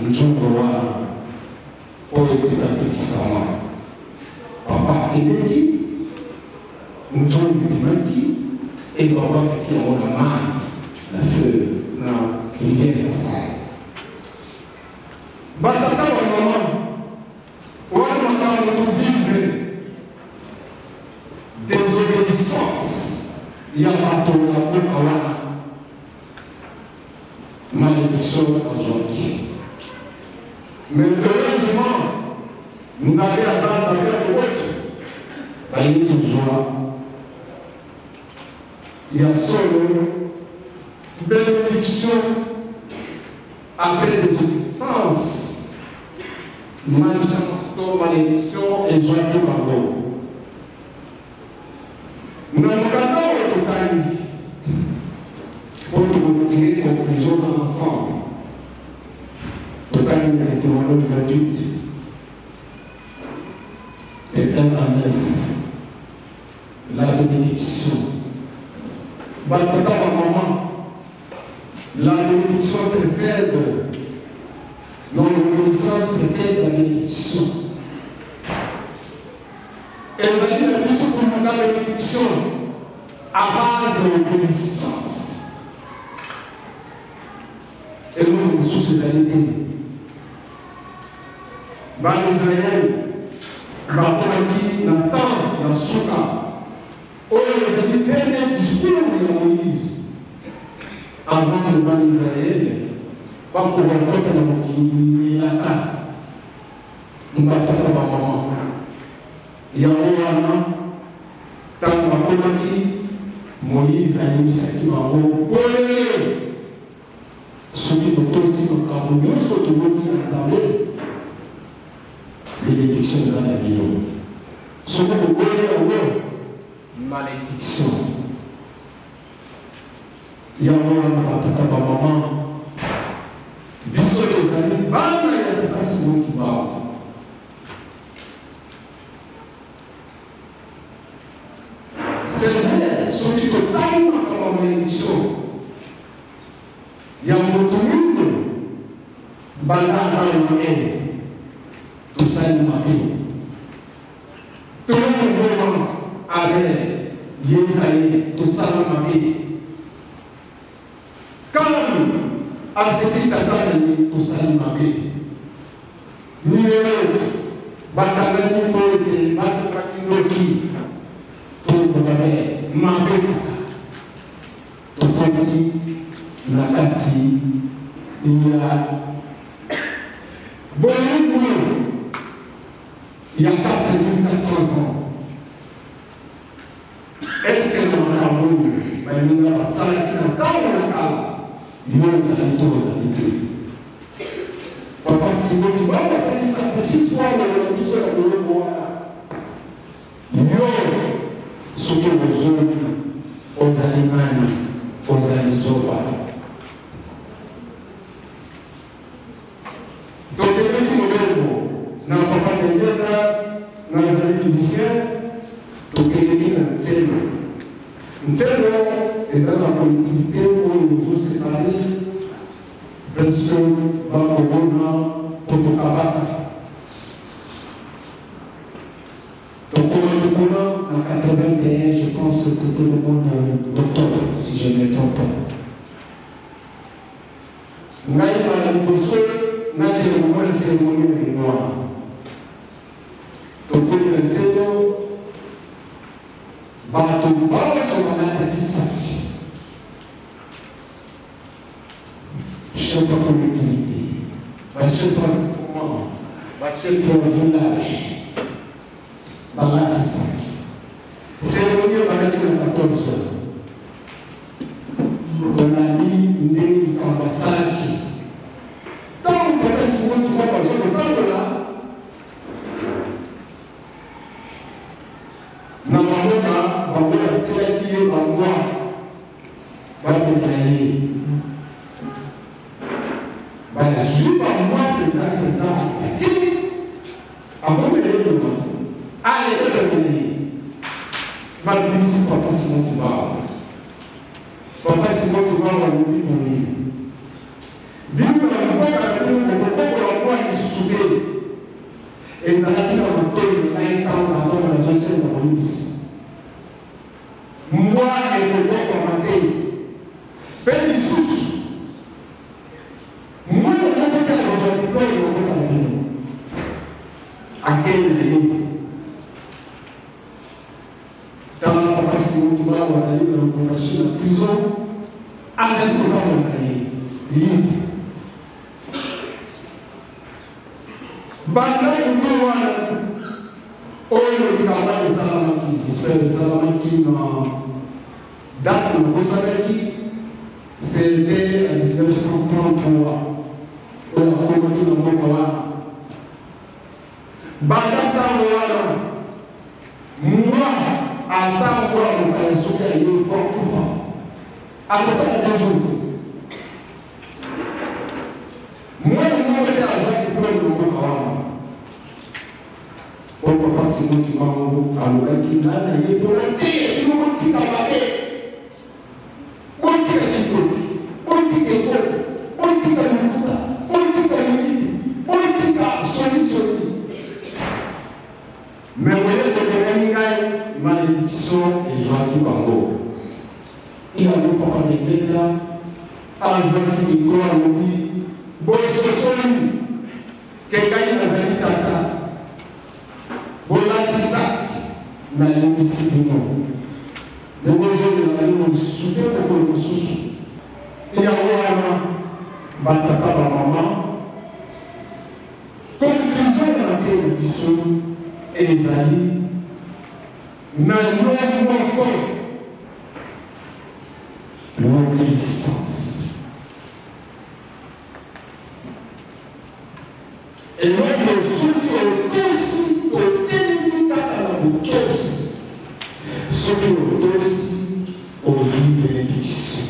E: nzongo wana mpo ete bapekisama. Papa akendeki, nzongo ebimaki, ebabakaki yango na mai, na fleuve, na rivière Kasai. Batata, bamama, wana makambo tovivre, désobéissance ya bato ya mboka wana, malédiction azwaki. Mais heureusement, Nzambe aza Nzambe ya boboto. Bayebi kozwa ya solo bénédiction après désobéissance, malchance to malédiction ezwaki bango. Na mokanda oyo totangi po tokotirer conclusion dans l'ensemble, totangi na Deutéronome 28 de 1 à 9, la bénédiction. Batata, bamama, la bénédiction précède, non, l'obéissance précède la bénédiction. Ezali na biso koluka bénédiction à base ya obéissance, eloko mosusu ezali te. Baisraele bakomaki na temps ya suka oyo ezali dernier discours ya Moïse avant que bana Israele Bakoka kokota na mokili elaka batata bamama. Yango wana ntango bakomaki, Moïse ayebisaki bango polele: soki botosi makambo nyonso toyoki na Nzambe, bénédiction eza na bino; soki boboyi yango, malédiction. Yango wana, batata, bamama, biso tozali bana ya tata Simon Kimbangu. C'est vrai, soki totali makambo ya malédiction ya moto mwindo, banda Adamu na Eve tosali mabe. Toyokoboma Abel, ye na ye tosala mabe. Kain aseki tata na ye, tosali mabe. Nimrod bakangaki mpo ete bakokaki noki tokokame mabe. Kaka tokoti na kati ya bolingo ya 4400 ans. Est-ce na makambo oyo baninga basalaki na ntango ya kala, yo ozali to ozali te? Papa Simon Kimbangu basali sacrifice wana na biso na boloko wana. Yo soki ozongi, ozali nani? Ozali zoba. Tokendeki mobembo na papa Dengenda, nazali musicien. Tokendeki na Ntselo. Ntselo eza na collectivité oyo ezoséparer presque bakobona Kotokabaka. Tokomaki kuna na 81, je pense que c'était le mois d'octobre, si je ne me trompe pas. Ngai bala liboso nakende komona cérémonie na mémoire. Tokomi na Ntselo, bato banso balataki saki, chef ya collectivité, bachef ya groupement, bachef ya village balati saki. Cérémonie ebandaki na 14 heures. Tolandi ndenge likambo asalaki. Ntango papa Simon Kimbangu aza kotambola na maboko, bango batielaki ye bambwa babeta ye. Bazwi bambwa mpenza mpenza, batili akomela ye monoko, alekobetela ye. Babimisi papa Simon Kimbangu. Papa Simon Kimbangu alobi boye: "Bino na mboka na bino bokobokola mbwa lisusu te." Ezalaki na matoi na ngai ntango bato bazosenga bolimbisi. Mbwa ekobokwama te, mpe lisusu mwana moko te akozwa diplôme na mboka na bino. Akei na ye. Tala, papa Simon Kimbangu azali na Lubumbashi na prison, azali kotambola na ye libre. Banda moto wana oyo likambo esalamaki, j'espère esalamaki na date nabosanaki, c'était en 1933 oyo akomaki na mboka wana. Banda ntango wana, mwa ata mbwa mopaya soki aye fo akufa, akosala 2 jours. Mwana moko te azwa diplôme na mboka wana po papa Simon Kimbangu alobaki ngai na ye mpona te: bino botika mabe, botika kindoki, botika ekolo, botika lokuta, botika moyibi, botika sonisoni. Me boye tobengani ngai, malédiction ezwaki bango. Yango papa Dengenda azwaki micro, alobi: "Bososoli ke ngai nazali tata, bolatisaki, nayebisi bino, bokozongela bino lisusu te mokolo mosusu." Yango wana. Batata, bamama, conclusion ya mateya na biso ezali na yo moko, l'obéissance. Eloko soki otosi, otelemi kaka na botosi. Soki otosi, ozwi bénédiction.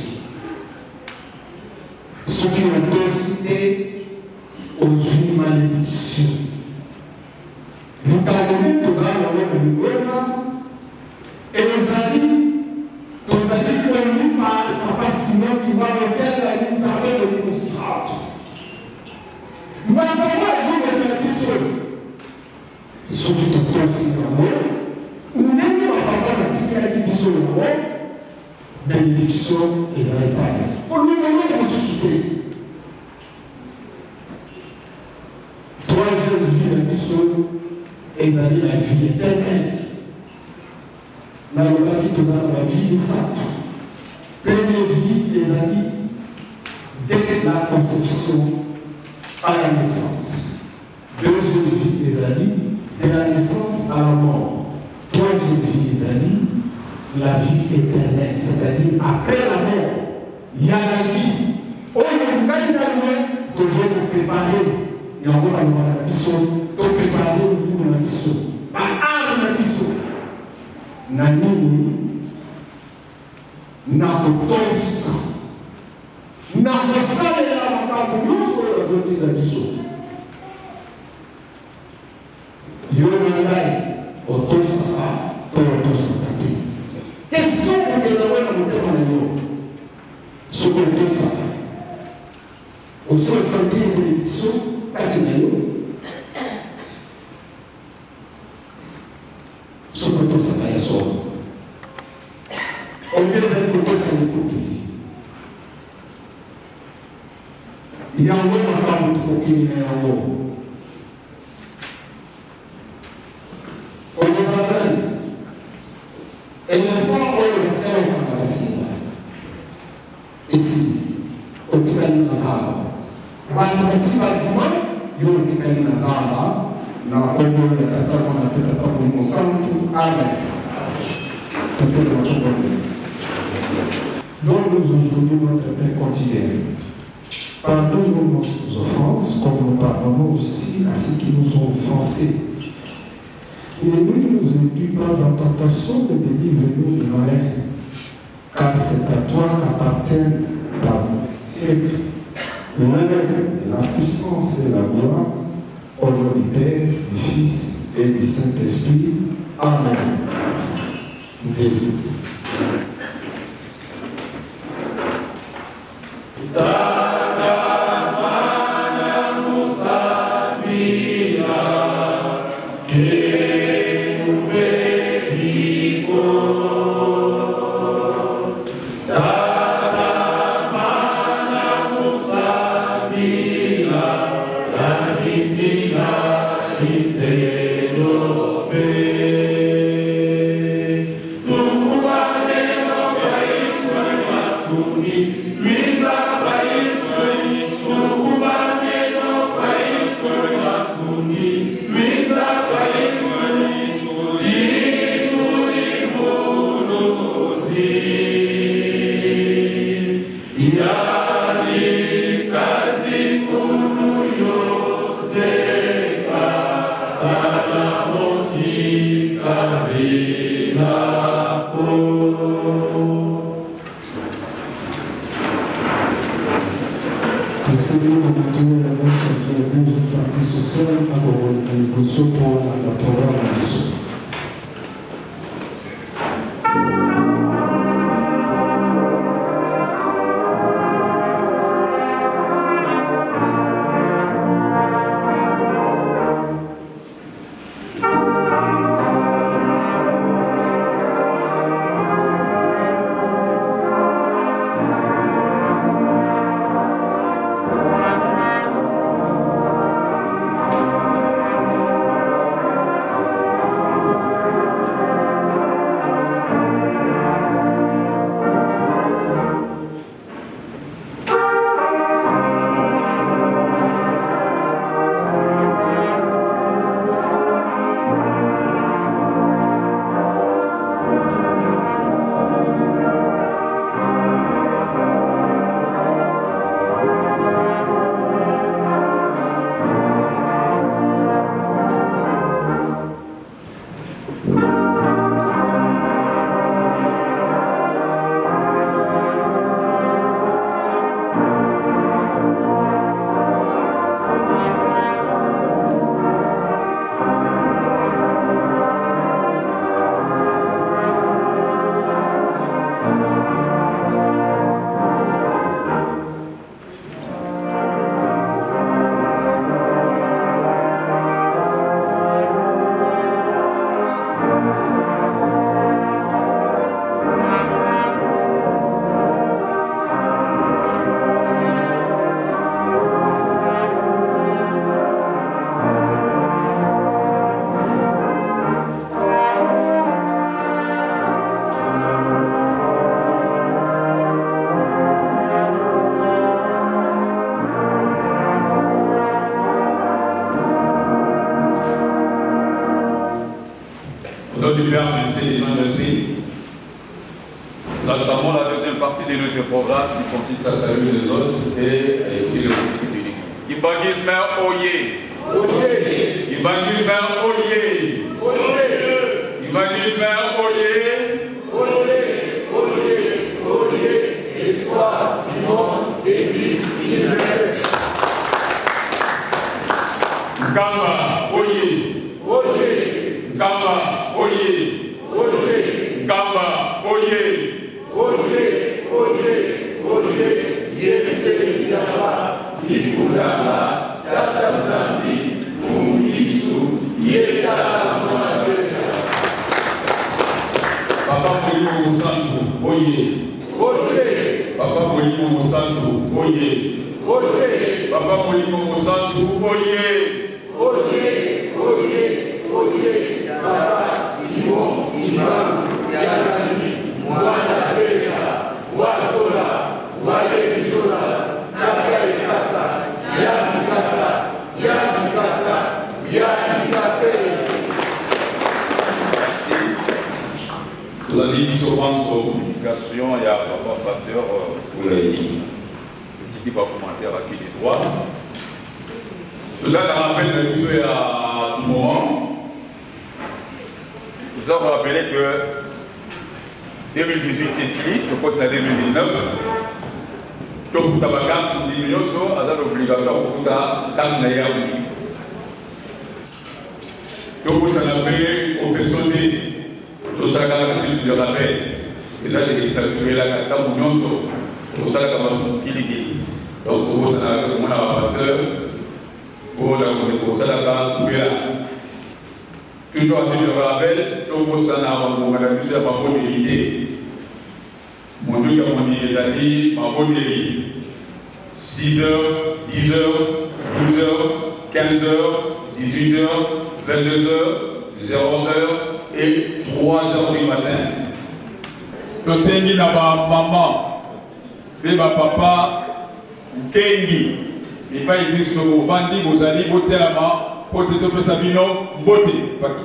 E: Soki otosi te, ozwi malédiction. Likambo nini toza yango na lingomba ezali tozali kondima Papa Simon Kimbangu Kiangani, Nzambe Molimo Santo. Makambo ezomemela biso, soki totosi yango ndenge bapapa batikelaki biso yango, bénédiction ezali epai kolongola mosusu te. Troisième vie na biso ezali la vie éternelle. Nalobaki toza na bavie misato. Première vie ezali dès la conception à la naissance. Deuxième vie ezali de la naissance à la mort. Troisième vie ezali la vie éternelle, c'est-à-dire après la mort, il y a la vie oyo ngai na yo tozokopréparer yango. Balobaka na biso topréparer molimo na biso, baarmes na biso na nini? Na kotosa, na kosalela makambo nyonso oyo bazotinda biso. Yo na ngai, otosaka to otosaka te? Question kokende ngo na motema na yo. Soki otosaka, osi osentir bénédiction kati na yo. Soki otosaka ya solo, ombele ezali kotosa likokisi yango. Makambo tokokende na yango, okozala nani? Éléphant oyo batikali kokanga basinga, esili, otikali na zamba. Bato basi babima, yo otikali na zamba. Na kombo ya Tata, Mwana mpe Tata Molimo Santu, amen. Totelema, tobondela. Donne-nous aujourd'hui notre pain quotidien. Pardonne-nous nos offenses, comme nous pardonnons aussi à ceux qui nous ont offensés. Ne nous induis pas en tentation, mais délivre-nous du malin. Car c'est à toi qu'appartiennent dans les siècles l'honneur, la puissance et la gloire, au nom du Père, du Fils et du Saint-Esprit. Amen. Dieu.
C: Tata, Mwana, Musambila, Kemube Biko. Tata, Mwana, Musambila, Laditina, Iselope. Tukubaneno Yesu Mafuni, Luiza Yesu, Tukubaneno Yesu Mafuni, Luiza Yesu, Yesu Ivunuzi. Yani kazi kunu yoteka, Tala mosika vilako.
E: Tosengeli na moto oyo aza chargé ya deuxième partie sociale akokoluka liboso mpo na programme na biso.
C: du Père, du Fils et du Saint-Esprit.
F: Nous entamons la deuxième partie de notre programme qui consiste à saluer les autres et à écouter le politique de l'Église. Kimbanguisme oye!
C: Oye!
F: Kimbanguisme oye!
C: Oye!
F: Kimbanguisme oye!
C: Oye! Oye! Oye! Espoir du monde, Église universelle.
F: Nkamba oye!
C: Oye!
F: Nkamba oye!
C: Oye!
F: Nkamba oye!
C: Oye! Oye! Oye! Yebise Diaba, Dikundala, Tata Nzambi, Mfumu Yesu, Ye Tata Mwana Teta.
F: Papa Molimo Mosantu oye!
C: Oye!
F: Papa Molimo Mosantu oye!
C: Oye!
F: Papa Molimo Mosantu oye!
C: Oye! Oye! Oye! Papa Simon Kimbangu Kiangani, Mwana Teta, Wazola, Walebizola, Tata Ekaka, Yabikaka, Yabikaka, Yabikake.
F: Merci. Tozali biso banso communication ya papa pasteur Oulayi. Totiki ba commentaire à qui de droit. Toza na rappel na biso ya du moment. Toza ko rappeler que 2018 esili, tokoti na 2019. Tofuta ba carte ndimi nyonso aza na obligation ya kofuta carte na ye ya mondimi. Tobosana mpe confession te, tosalaka kaka culte de rappel, eza lekisa toyelaka ntango nyonso tosalaka masumu kilikili. Donc tobosanaka mpe komona ba pasteur mpo na kokende kosalaka kubela. Toujours à titre de rappel, tobosana bangonga na biso ya mabondeli te. Monduki ya mondimi ezali mabondeli 6 heures, 10 heures, 12 heures, 15 heures, 18 heures, 22 heures, 0 heure et 3 heures du matin.
G: Tosengi na ba mama mpe ba papa nkengi epai biso bovandi bozali botelama mpo te topesa bino mbote paki.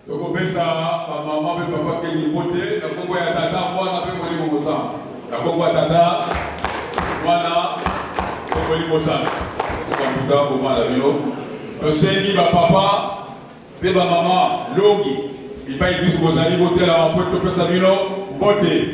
G: Tokopesa bamama mpe papa Kenny mbote na nkombo ya Tata, Mwana mpe Molimo Mosantu. Na nkombo ya Tata, Mwana mpe Molimo Mosantu. Sika boma na bino. Tosengi bapapa mpe bamama longi bipai biso bozali botelama mpo topesa bino mbote.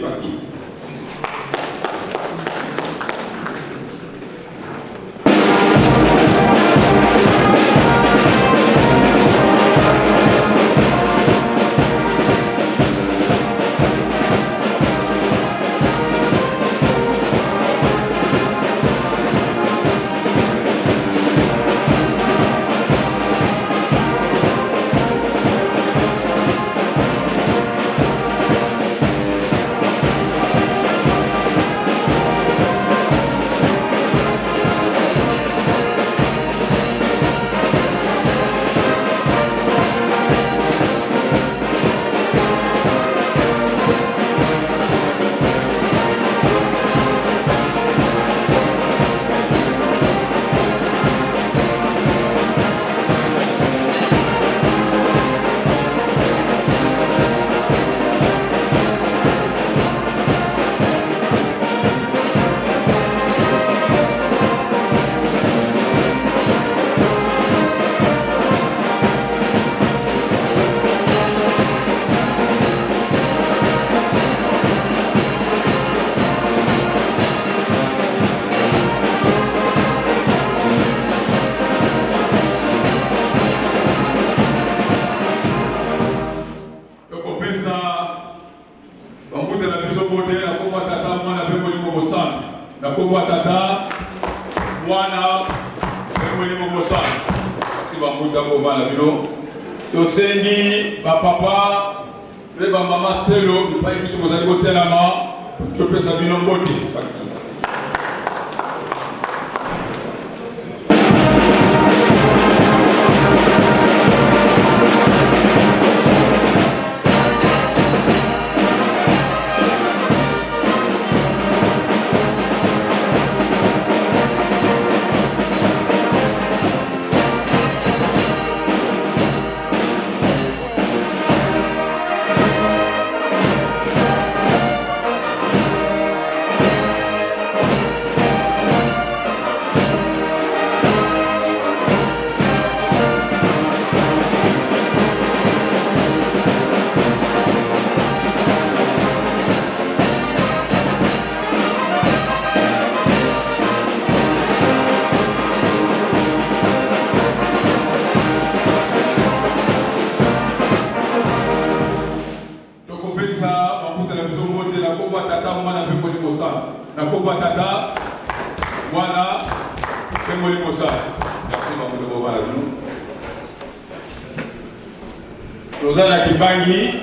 G: Na nkombo ya Tata, Mwana mpe Molimo Mosantu. Kasi bambuta bovanda bino. Tosengi bapapa mpe bamama selo bipai biso bozali kotelama, topesa bino mbote. Tokopesa maputa na biso mbote na nkombo ya Tata, Mwana mpe Molimo Santu. Na nkombo ya Tata, Mwana mpe Molimo Santu. Merci bamoto bovanda bino. Toza na kibangi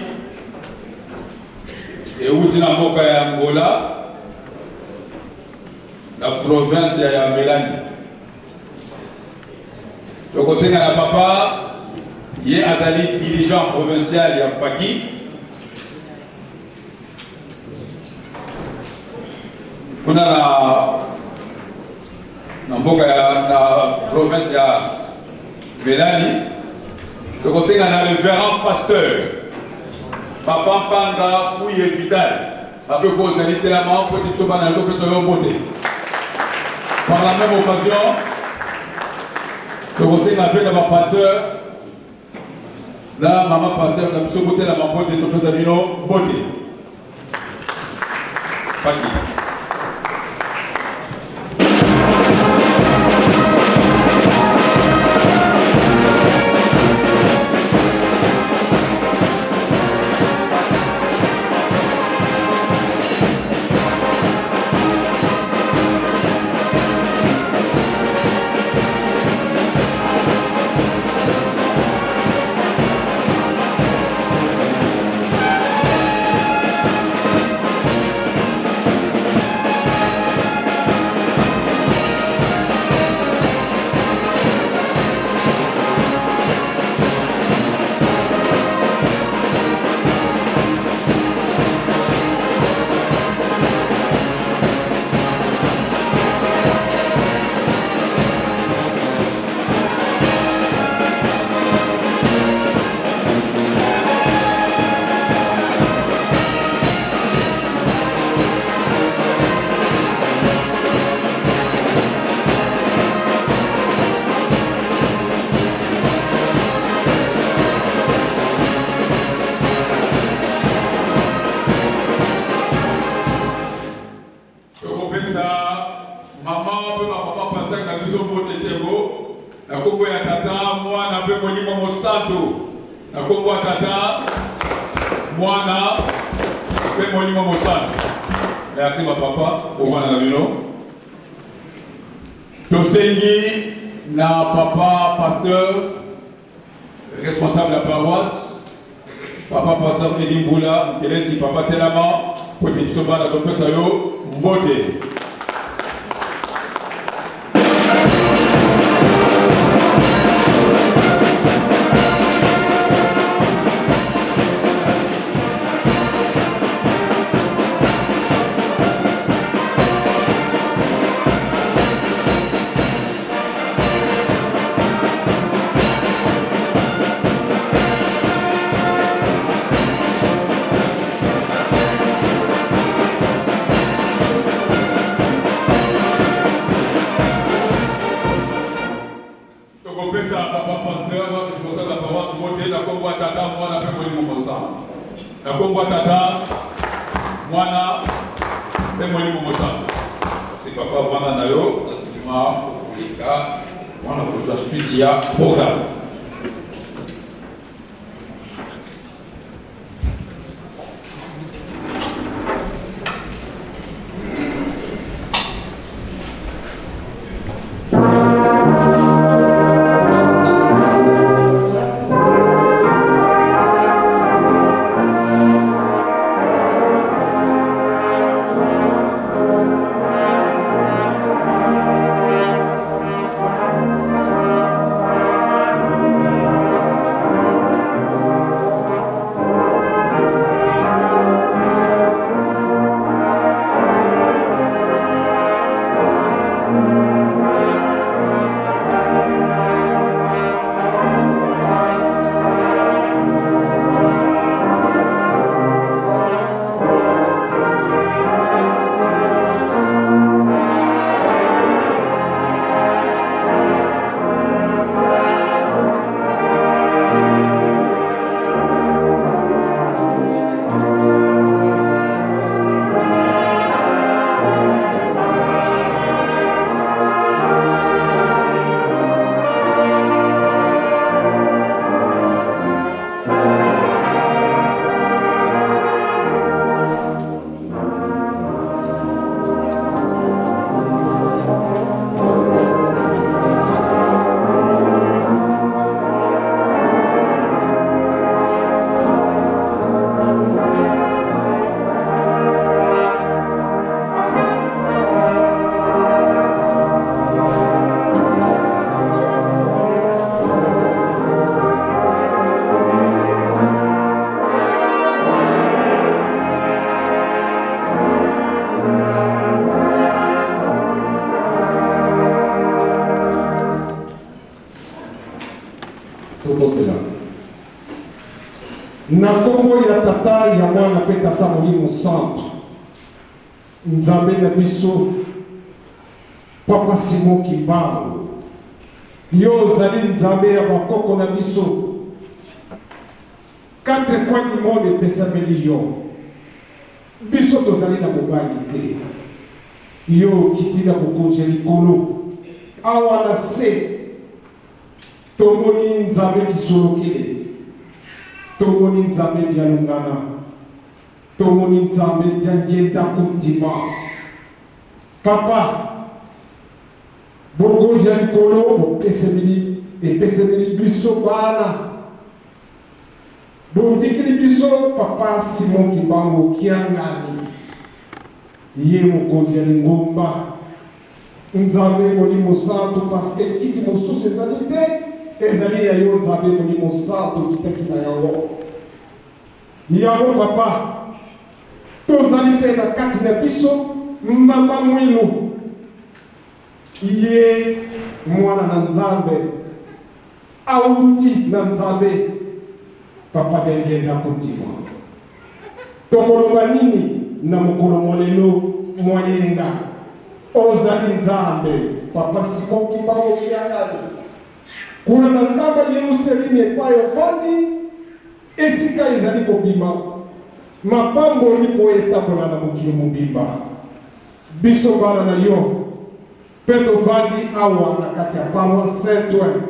G: euti na mboka ya Angola na province ya Yamelani. Tokosenga na papa ye azali dirigeant provincial ya Faki kuna na na mboka ya na province ya Melani. Tokosenga na reverend pasteur papa Mpanga Kuye Vital ape ko ozali telama mpo ete biso bana topesa yo mbote. Par la même occasion tokosenga mpe na bapasteur na mama pasteur na biso botelama mpo ete topesa bino mbote. Paki. Tokopesa mama mpe bapapa pasteur na biso mbote esengo na nkombo ya Tata, Mwana mpe Molimo Mosantu. Na nkombo ya Tata, Mwana mpe Molimo Mosantu. Merci bapapa, bovanda na bino. Tosengi na papa pasteur responsable ya paroisse papa pasteur Edi Mbula Mukelesi, papa telama po ete biso bana topesa yo mbote. Tokopesa papa pasteur responsable ya paroisse mbote na kombo ya Tata, Mwana mpe Molimo Mosantu. Na kombo ya Tata, Mwana mpe Molimo Mosantu. Kasi papa vanda na yo na nsima okoleka wana kozwa suite ya programme.
E: Na nkombo ya Tata, ya Mwana mpe Tata Molimo Santu, Nzambe na biso, Papa Simon Kimbangu, yo ozali Nzambe ya bakoko na biso. Quatre coins du monde epesameli yo. Biso tozali na bobangi te. Yo okiti na bokonzi ya likolo awa na se. Tomoni Nzambe kisolokele, tomoni Nzambe dialungana, tomoni Nzambe diangienda kundima. Papa, bokonzi ya likolo bopesemeli epesemeli biso bana, botikeli biso Papa Simon Kimbangu Kiangani, ye mokonzi ya lingomba. Nzambe Molimo Santu, parce que kiti mosusu ezali te, ezali ya yo Nzambe Molimo Santu okitaki na yango. Yango papa, tozali mpe na kati na biso mama Mwilu, ye mwana na Nzambe, awuti na Nzambe, papa Dengenda Kondima. Tokoloba nini na mokolo mwa lelo mwa yenga? Ozali Nzambe, Papa Simon Kimbangu Kiangani. Kuna na nkamba Yerusalemi epai ofandi, esika ezali kobima mapamboli mpo etambola na mokili mobimba. Biso bana na yo mpe tovandi awa na kati ya paroisse Saint-Ouen.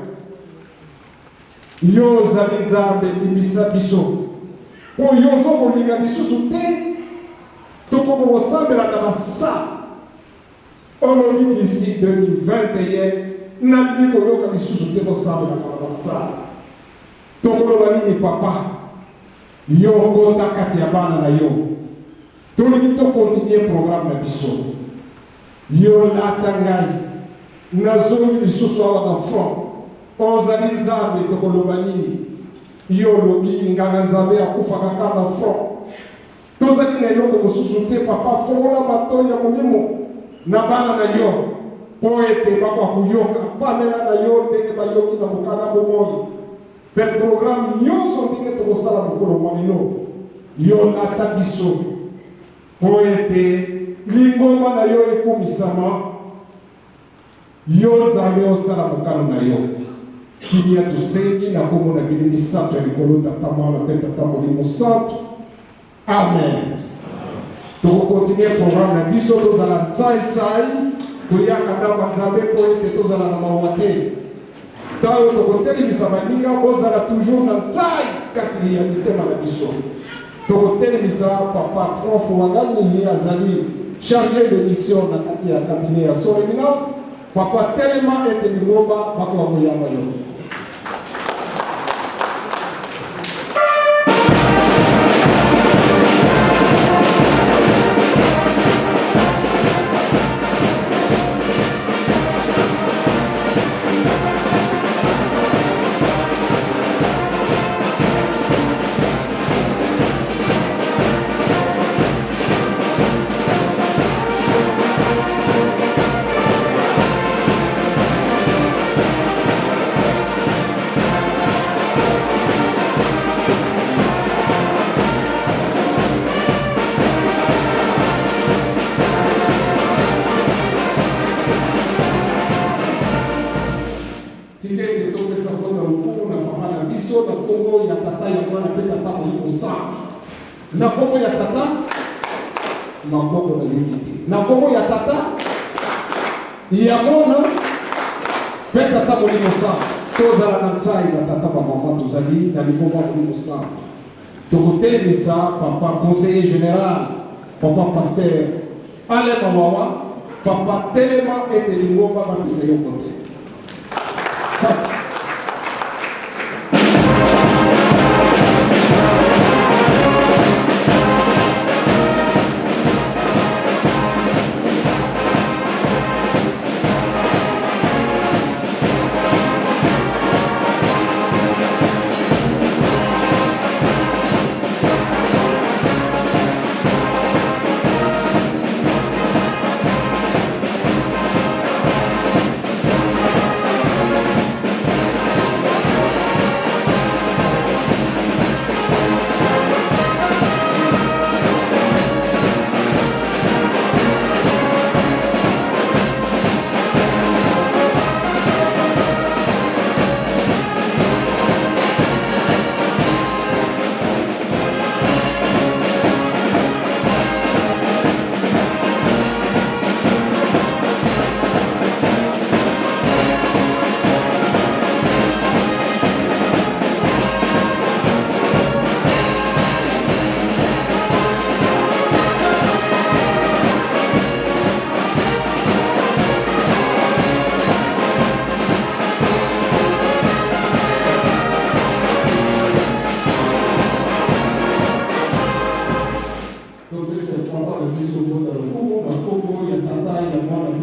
E: Yo ozali Nzambe, limbisa biso, mpo yo ozo kolinga lisusu te tokoka kosambela na basa. Olobi d'ici 2021 nalingi koyoka lisusu te kosambelaka na basala. Tokoloba nini papa? Yo okota kati ya bana na yo. Tolingi to continuer programme na biso. Yo lata ngai nazongi lisusu awa na front. Ozali Nzambe tokoloba nini? Yo olobi nganga Nzambe akufaka kaka na front. Tozali na eloko mosusu te papa, fongola matoyi ya molimo na bana na yo mpo ete bakoka koyoka pamela na yo ndenge bayoki na mokanda bomoi mpe programme nyonso ndenge tokosala mokolo mwa lelo. Yo lata biso mpo ete lingomba na yo ekumisama. Yo Nzambe osala mokano na yo. Kimia tosengi na kombo na bino misato ya likolo, Tata, Mwana mpe Tata Molimo Santu. Amen. Tokokontinue programme na biso, tozala ntsai-ntsai, toyaka ndako ya Nzambe mpo ete tozala na mawa te. Ntango tokotelemisa baninga, bozala toujours na ntsai kati ya mitema na biso. Tokotelemisa Papa Tromf Wangani, ye azali charge de mission na kati ya cabinet ya Son Eminence. Papa telema ete lingomba bakoka koyamba yo. Tika ete topesa mbote ya lokumu na Papa na biso na nkombo ya Tata, ya Mwana mpe Tata Molimo Santu. Na nkombo ya Tata, maboko nayoki te. Na nkombo ya Tata, ya Mwana mpe Tata Molimo Santu. Tozala na nsai batata bamama, tozali na lingomba Molimo Santu. Tokotelemisa Papa Conseiller General, Papa Pasteur Alain Mawawa, Papa telema ete lingomba bapesa yo mbote. Fati.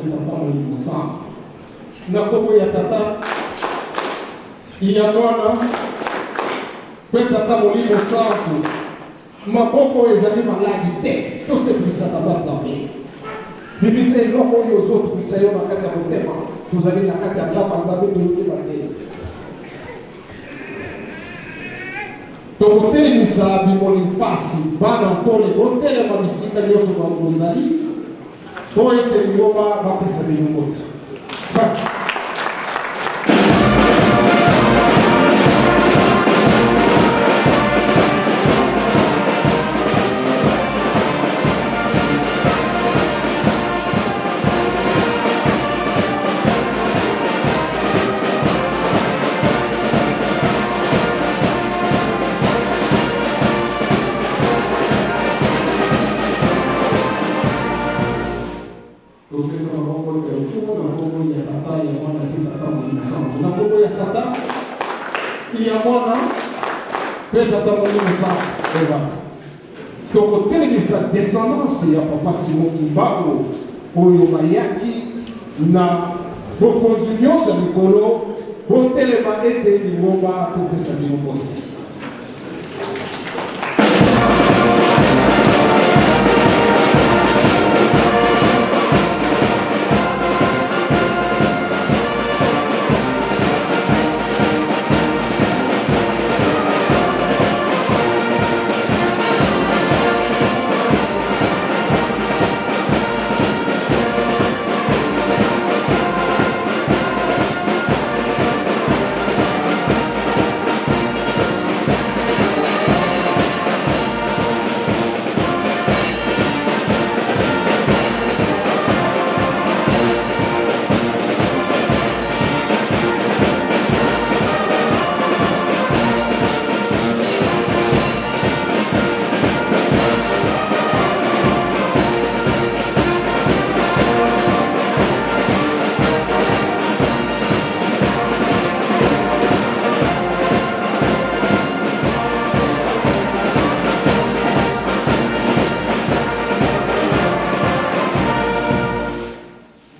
E: mpe Tata Molimo Santu. Na nkombo ya Tata, ya Mwana mpe Tata Molimo Santu. Maboko oyo ezali maladi te, tosepelisa Tata Nzambe. Bimisa eloko oyo ozotungisa yo na kati ya motema. Tozali na kati ya ndako ya Nzambe, toyokeba te. Tokotelemisa bimoni mpasi, bana nkole, botelema bisika nyonso bozali, mpo ete lingomba bapesa bino mbote. Topesa bango mbote ya lokumu na nkombo ya Tata, ya Mwana mpe Tata Molimo Santu. Na nkombo ya Tata, ya Mwana mpe Tata Molimo Santu. Eva. Tokotelemisa descendance ya Papa Simon Kimbangu oyo bayaki na bokonzi nyonso ya likolo. Botelema ete lingomba topesa bino mbote.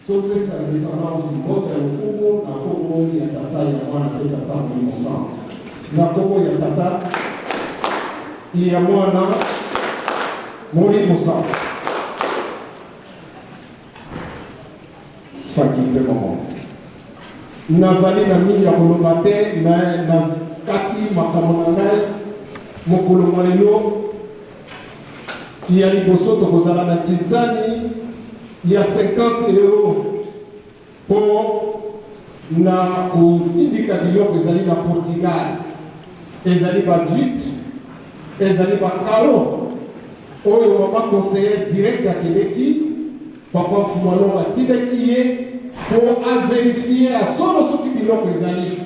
E: Topesa descendance mbote ya lokumu na nkombo ya Tata, ya Mwana mpe Tata Molimo Santu. Na nkombo ya Tata, ya Mwana, Molimo Santu. Faki mpe mama. Nazali na mingi ya koloba te na, na kati makambo na ngai mokolo mwa lelo ya liboso tokozala na titani ya 50 euro mpo na kotindika biloko ezali na Portugal, ezali ba vitre, ezali ba carreaux oyo mama conseiller direct akendeki, papa Mfumalongo atindaki ye mpo averifie ya solo soki biloko ezali.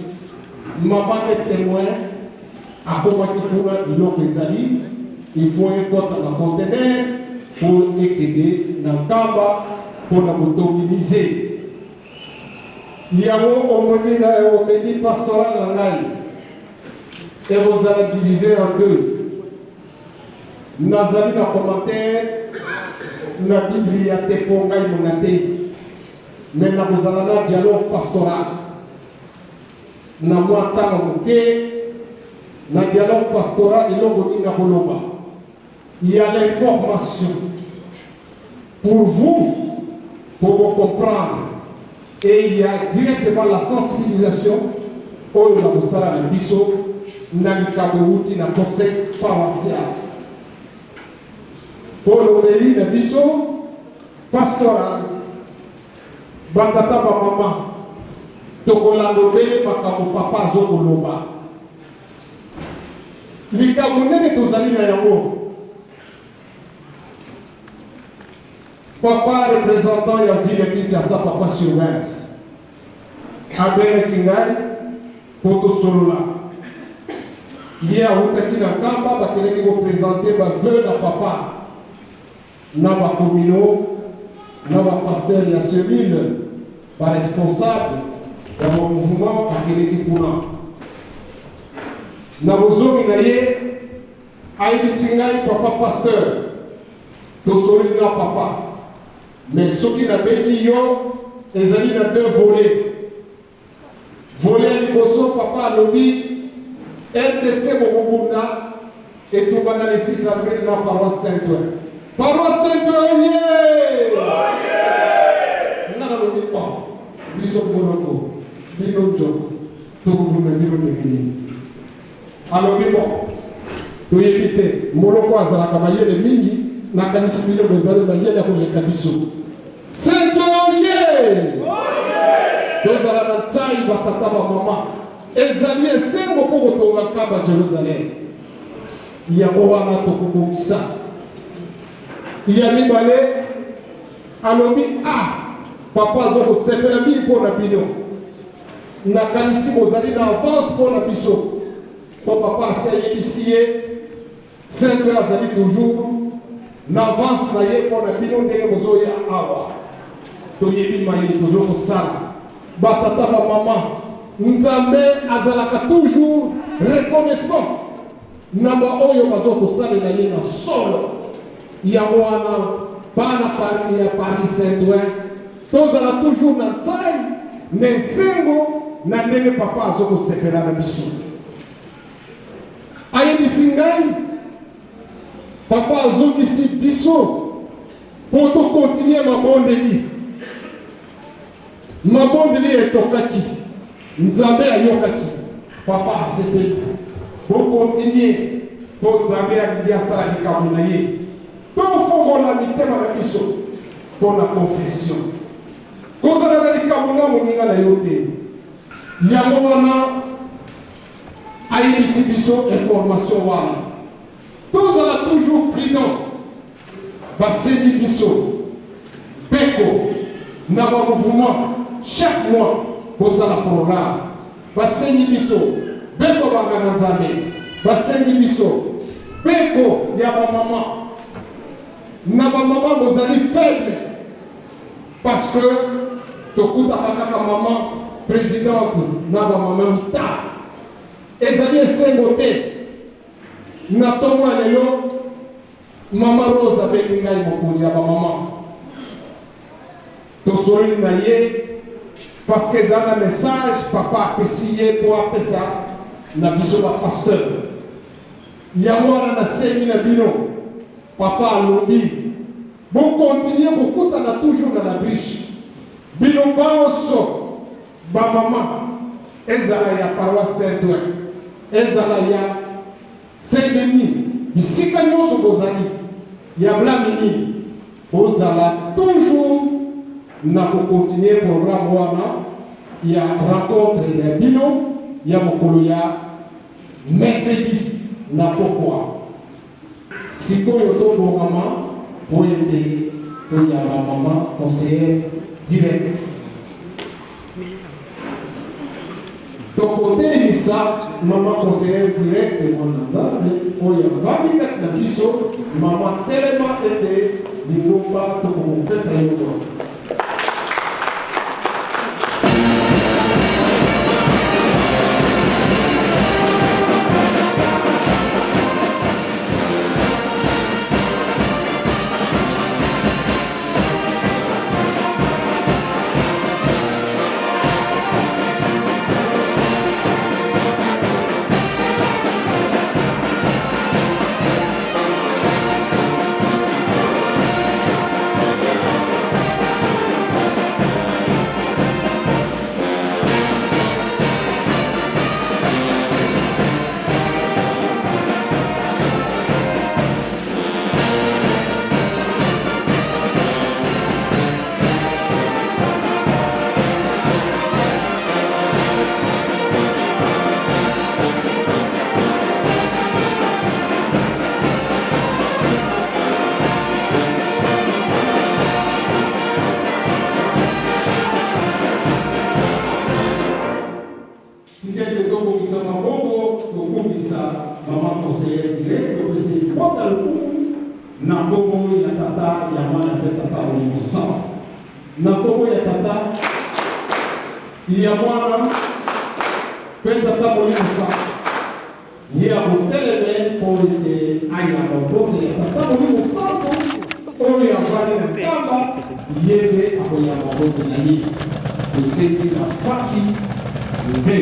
E: Mama nde temoin akomaki kuna, biloko ezali, il faut ekota na conteneur mpo ekende na Nkamba mpo na botongi musee. Yango omoni na omeli pastoral na ngai ekozala divise en deux. Nazali na commentaire na Biblia te mpo ngai monatei, me nakozala na dialogue pastoral na mwa ntango moke. Na dialogue pastoral eloko nini nakoloba? Il y a l'information pour vous, pour vous comprendre, et il y a directement la sensibilisation oyo nakosala na biso na likambo euti na conseil paroissial mpo lobeli na biso pastoral. Batata, bamama, tokolanda obele makambo papa azokoloba. Likambo ndenge tozali na yango, papa représentant ya ville ya Kinshasa, papa Surveillance, abengaki ngai mpo tosolola. Ye awutaki na Nkamba, bakendaki kopresente baveu na papa na bacommunaux na bapasteur ya cellule, baresponsable ya bamouvement bakendeki kuna. Na bozongi na ye ayebisi ngai, papa pasteur, tosololi na papa. Mais soki nabengi yo ezali na deux volets. Volet ya liboso papa alobi RDC bokobunda etumba na le 6 avril na paroisse Saint-Ouen. Paroisse Saint-Ouen ye! Nga nalobi oh biso monoko bino njoko tokobunda bino ndenge nini? Alobi bon toyebi te moloko azalaka mayele mingi nakanisi bino bozali mayele ya koleka biso. Saint-Ouen! Tozala na ntai batata bamama ezali esengo mpo kotonga nkamba Jerusalem. Yango wana tokobongisa. Ya mibale alobi ah papa aza kosepela mingi mpo na bino nakanisi bozali na avance mpo na biso mpo papa asi ayebisi ye Saint Ouen azali toujours na avance na ye mpo na bino ndenge bozoya awa toyebi maye tozo kosala batata bamama nzambe azalaka toujours reconnaissant na baoyo bazo kosalela ye na solo yango wana bana ya Paris Saint Ouen tozala toujours na ntai na esengo na ndenge papa azo kosepela na biso Ayebisi ngai, papa azongisi biso mpo tokontinue mabondeli. Mabondeli etokaki, Nzambe ayokaki, papa asepeli. Bokontinue mpo Nzambe alingi asala likambo na ye. Tofongola mitema na biso mpo na confession. Kozala na likambo na moninga na yo te. Yango wana ayebisi biso information wana tozala toujours prudent basengi biso beko na bamouvement chaque mois bosala programme basengi biso beko banga na nzambe basengi biso beko ya bamama na bamama bozali faible Parce que tokutaka kaka mama presidente na ba mama mitano. Ezali esengo te. Na ntongo ya lelo mama Rose abengi ngai mokonzi ya ba mama. Tosololi na ye parce que eza na message papa apesi ye mpo apesa na biso ba pasteur. Yango wana nasengi na bino papa alobi Bo continuer kokutana toujours na la briche bino banso ba maman ezala ya paroisse Saint Ouen ezala ya Saint Denis bisika nyonso bozali ya Blamini bozala toujours na ko continuer programme wana ya rencontre ya bino ya mokolo ya mercredi na pokwa. Sikoyo tobongama po ete toyamba maman conseillère direct. Tokotelemisa mama conseillère direct mwana Nzambe oyo avandi kati na biso. Mama telema ete lingomba tokokopesa yo mbote. Tika ete tobongisa maboko kokumisa mama conseillère direct, topesi ye mbote ya lokumu na nkombo ya Tata, ya Mwana mpe Tata Molimo Santu. Na nkombo ya Tata, ya Mwana mpe Tata Molimo Santu. Ye akoteleme mpo ete ayamba mbote ya Tata Molimo Santu oyo avandi na nkamba. Ye nde akoyamba mbote na ye. Tosengi na Fatshi nde.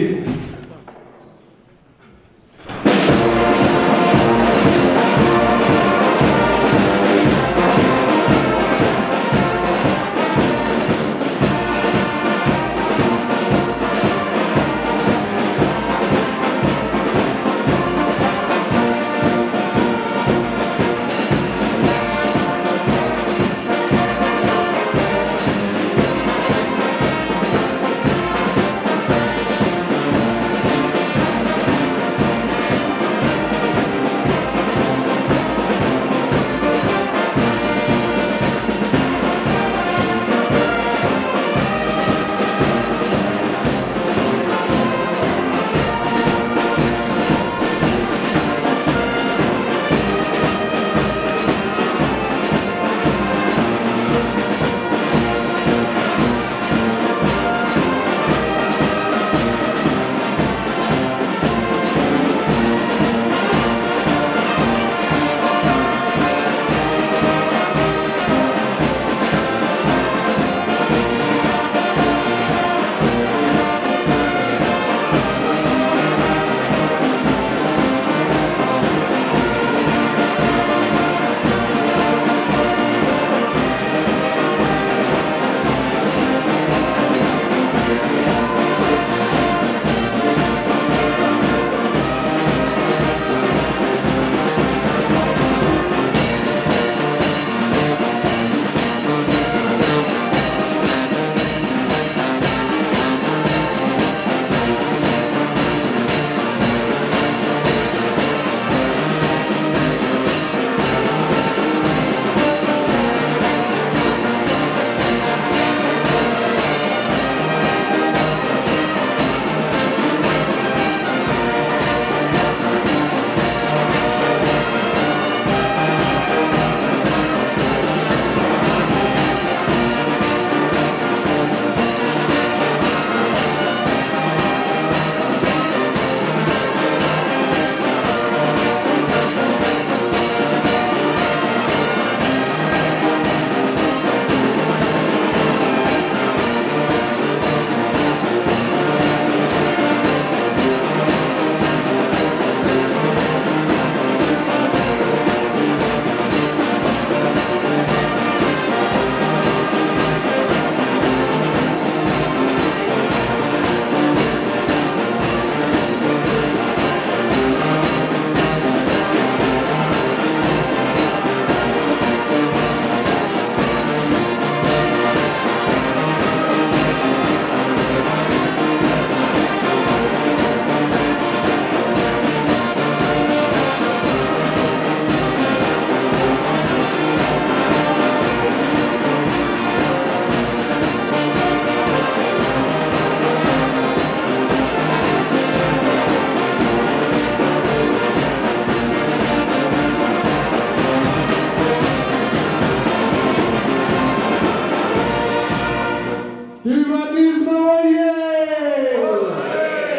E: Tribalisme oye!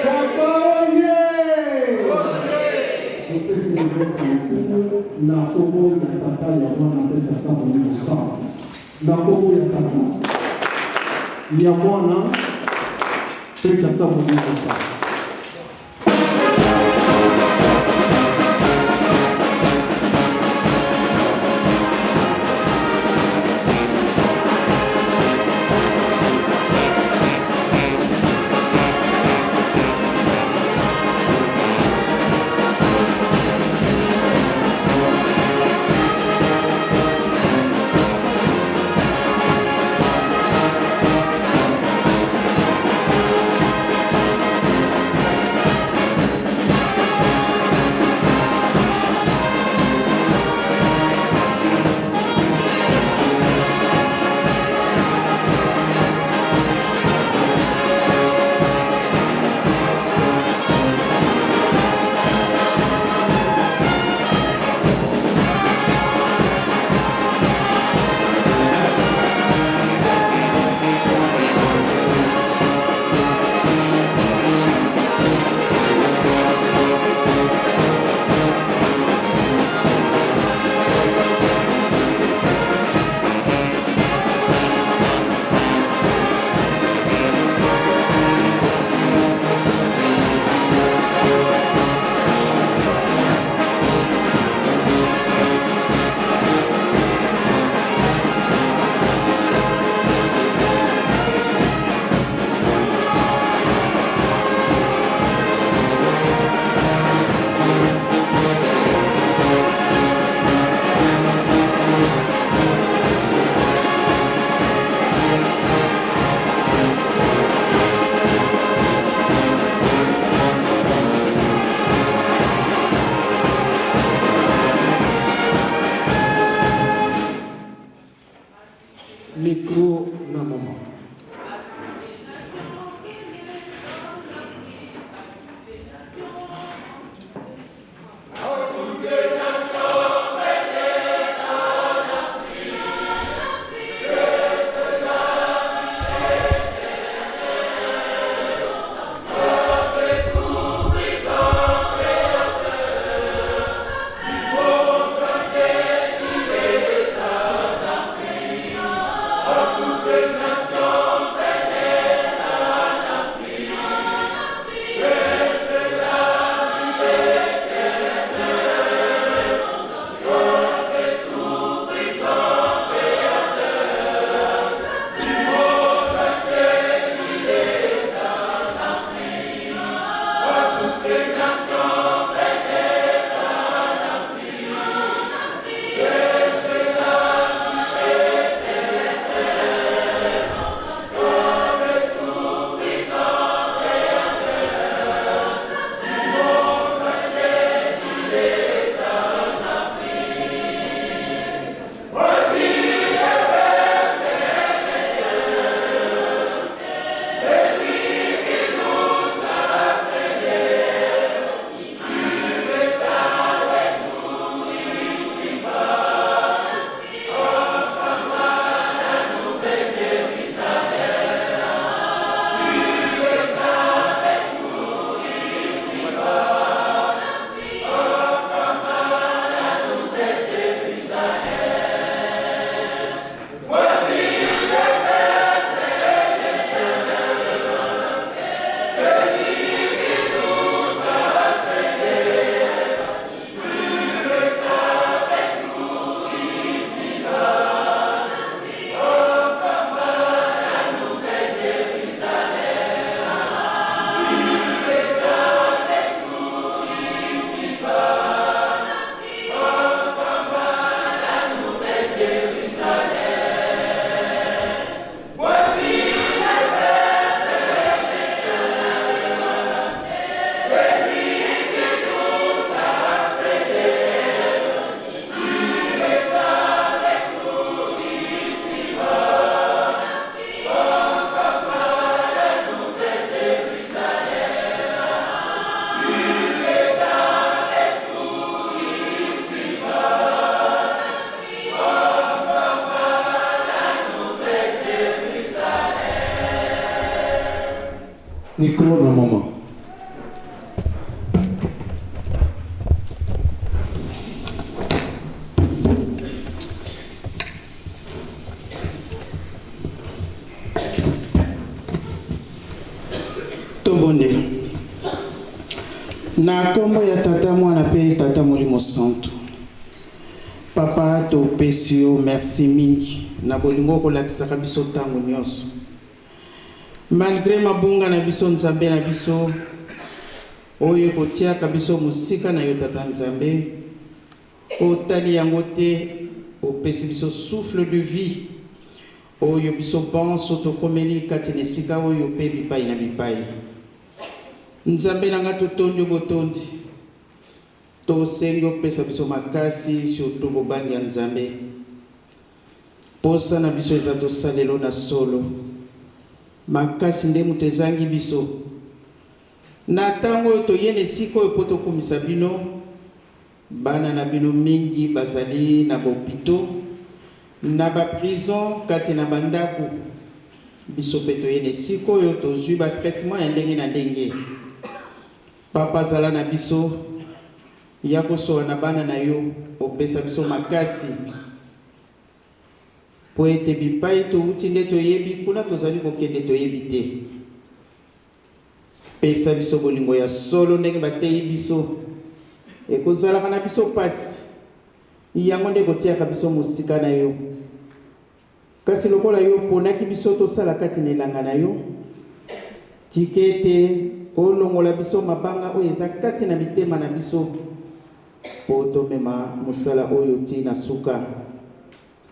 E: Papa oye! Topesi mbote lokumu na nkombo ya Tata, ya Mwana mpe Tata Molimo Santu. Na nkombo ya Tata, ya Mwana mpe Tata Molimo Santu. Micro na mama.
H: Tobondela. Na nkombo ya Tata, Mwana mpe Tata Molimo Santu. Papa, topesi yo merci mingi na bolingo okolakisaka biso ntango nyonso. Malgre mabunga na biso, Nzambe na biso, oyo ekotiaka biso mosika na yo, Tata Nzambe, otali yango te, opesi biso souffle de vie oyo biso banso tokomeli kati na esika oyo mpe bipai na bipai. Nzambe na nga, totondi yo botondi. Tosengi opesa biso makasi, surtout bobangi ya Nzambe. Posa na biso eza tosalelo na solo. Makasi nde moto ezangi biso. Na tango oyo toye na esika oyo mpo tokumisa bino, bana na bino mingi bazali na ba hopitaux, na ba prisons, kati na ba ndaku. Biso mpe toye na esika oyo tozui ba traitements ya ndenge na ndenge. Papa zala na biso, ya kosowa na bana na yo, opesa biso makasi mpo ete bipai towuti nde toyebi, kuna tozali kokende toyebi te. Pesa biso bolingo ya solo ndenge bateyi biso, ekozalaka na biso pasi, yango nde ekotiaka biso mosika na yo. Kasi lokola yo oponaki biso tosala kati na elanga na yo, tika ete olongola biso mabanga oyo eza kati na mitema na biso, mpo tomema mosala oyo tii na suka.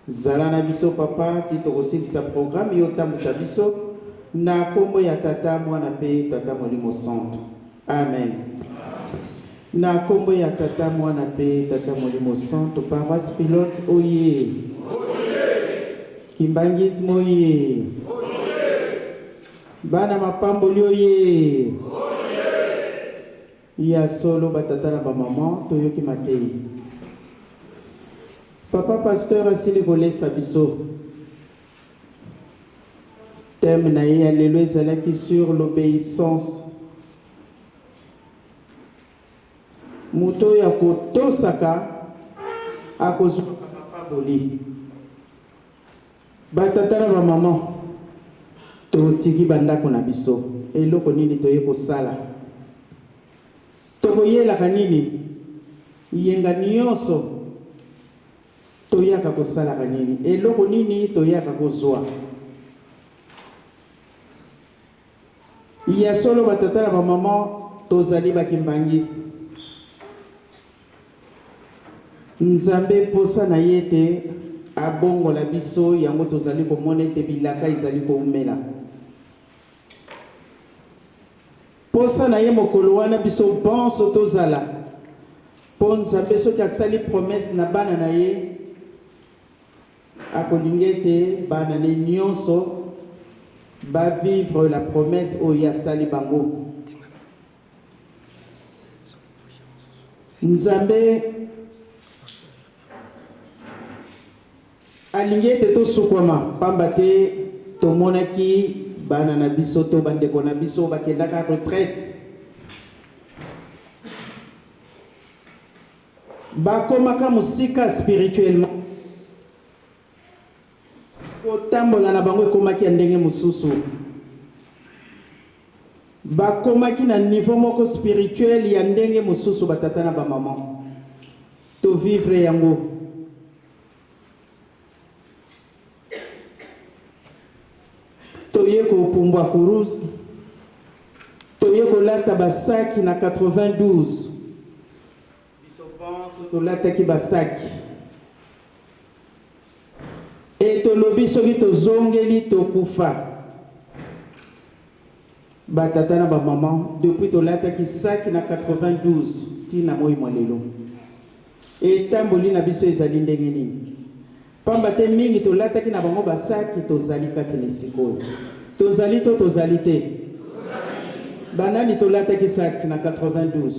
H: Zala na biso, Papa, tii tokosilisa programme, yo otambwisa biso, na kombo ya Tata, Mwana mpe Tata Molimo Santu. Amen. Na kombo ya Tata, Mwana pe Tata Molimo Santu, paroisse pilote oye. Kimbanguisme oye. Bana mapamboli oye. Ya solo ba tata na ba maman toyoki mateyi. Papa pasteur asili kolesa biso. Thème na ye ya lelo ezalaki sur l'obeissance. Moto oyo akotosaka akozwaka mapamboli. Batata na bamama, totiki bandako na biso, eloko nini toye kosala? Tokoyelaka nini? Yenga nyonso toyaka kosalaka nini? Eloko nini toyaka kozwa? Ya solo ba tata na ba maman tozali ba kimbanguiste. Nzambe posa na ye ete abongola biso yango tozali komona ete bilaka ezali koumela. Posa na ye mokolo wana biso banso tozala po Nzambe soki asali promesse na bana na ye Akolinga ete bana ne nionso ba vivre la promesse oyo ye asali bango. Nzambe alingi ete tosukwama, pamba te tomonaki bana na biso to bandeko na biso bakendaka retraite. Bakomaka mosika spirituellement. Kotambola na bango ekomaki ya ndenge mosusu. Bakomaki na niveau moko spirituel ya ndenge mosusu ba tata na ba maman. To vivre yango. Toye kopumbwa kuruze. Toye kolata basaki na 92. Biso banso tolataki basaki. E tolobi soki tozongeli tokufa. Ba tata na ba maman depuis tolataki saki na 92 ti na moi mwa lelo. Etamboli na biso ezali ndenge nini? Pamba te mingi tolataki na bango basaki tozali kati na esika oyo. Tozali to tozali te? Banani tolataki saki na 92?